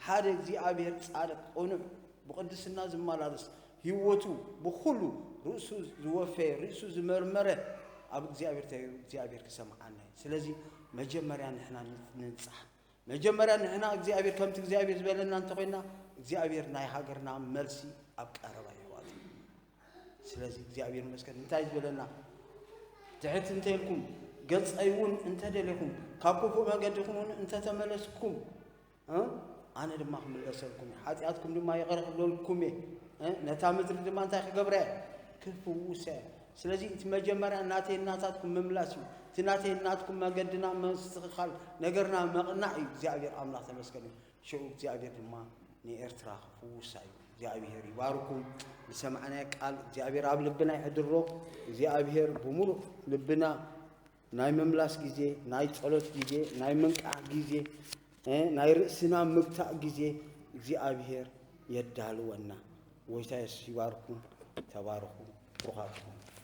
ሓደ እግዚኣብሔር ጻድቕ ቅኑዕ ብቅድስና ዝመላለስ ህይወቱ ብኹሉ ርእሱ ዝወፈየ ርእሱ ዝመርመረ ኣብ እግዚኣብሔር ተይሩ እግዚኣብሔር ክሰምዓና እዩ። ስለዚ መጀመርያ ንሕና ንንጻሕ። መጀመርያ ንሕና እግዚኣብሔር ከምቲ እግዚኣብሔር ዝበለና እንተኾይና እግዚኣብሔር ናይ ሃገርና መልሲ ኣብ ቀረባ ይሕዋት። ስለዚ እግዚኣብሔር ይመስገን እንታይ ዝበለና ትሕት እንተኢልኩም ገጸይ እውን እንተደሊኹም ካብ ክፉእ መገድኹም እውን እንተተመለስኩም እ? ኣነ ድማ ክምለሰልኩም እየ፣ ሓጢኣትኩም ድማ ይቕረ ክብለልኩም እየ። እ? ነታ ምድሪ ድማ እንታይ ክገብራ እየ? ክፍውሳ እየ። ስለዚ እቲ መጀመርያ ናተይ ናታትኩም ምምላስ እዩ። እቲ ናተይ ናትኩም መገድና ምስትኽኻል ነገርና መቕናዕ እዩ። እግዚኣብሔር ኣምላኽ ተመስገን እዩ። ሽዑ እግዚኣብሔር ድማ ንኤርትራ ክፍውሳ እዩ። እግዚኣብሔር ይባርኩም። ዝሰማዕናዮ ቃል እግዚኣብሔር ኣብ ልብና ይሕድሮ። እግዚኣብሔር ብምሉእ ልብና ናይ ምምላስ ግዜ፣ ናይ ጸሎት ግዜ፣ ናይ ምንቃሕ ግዜ፣ እ፣ ናይ ርእስና ምግታእ ግዜ እግዚኣብሔር የዳልወና። ጎይታ የሱስ ይባርኩም። ተባረኹ። ብሩኻት ኢኹም።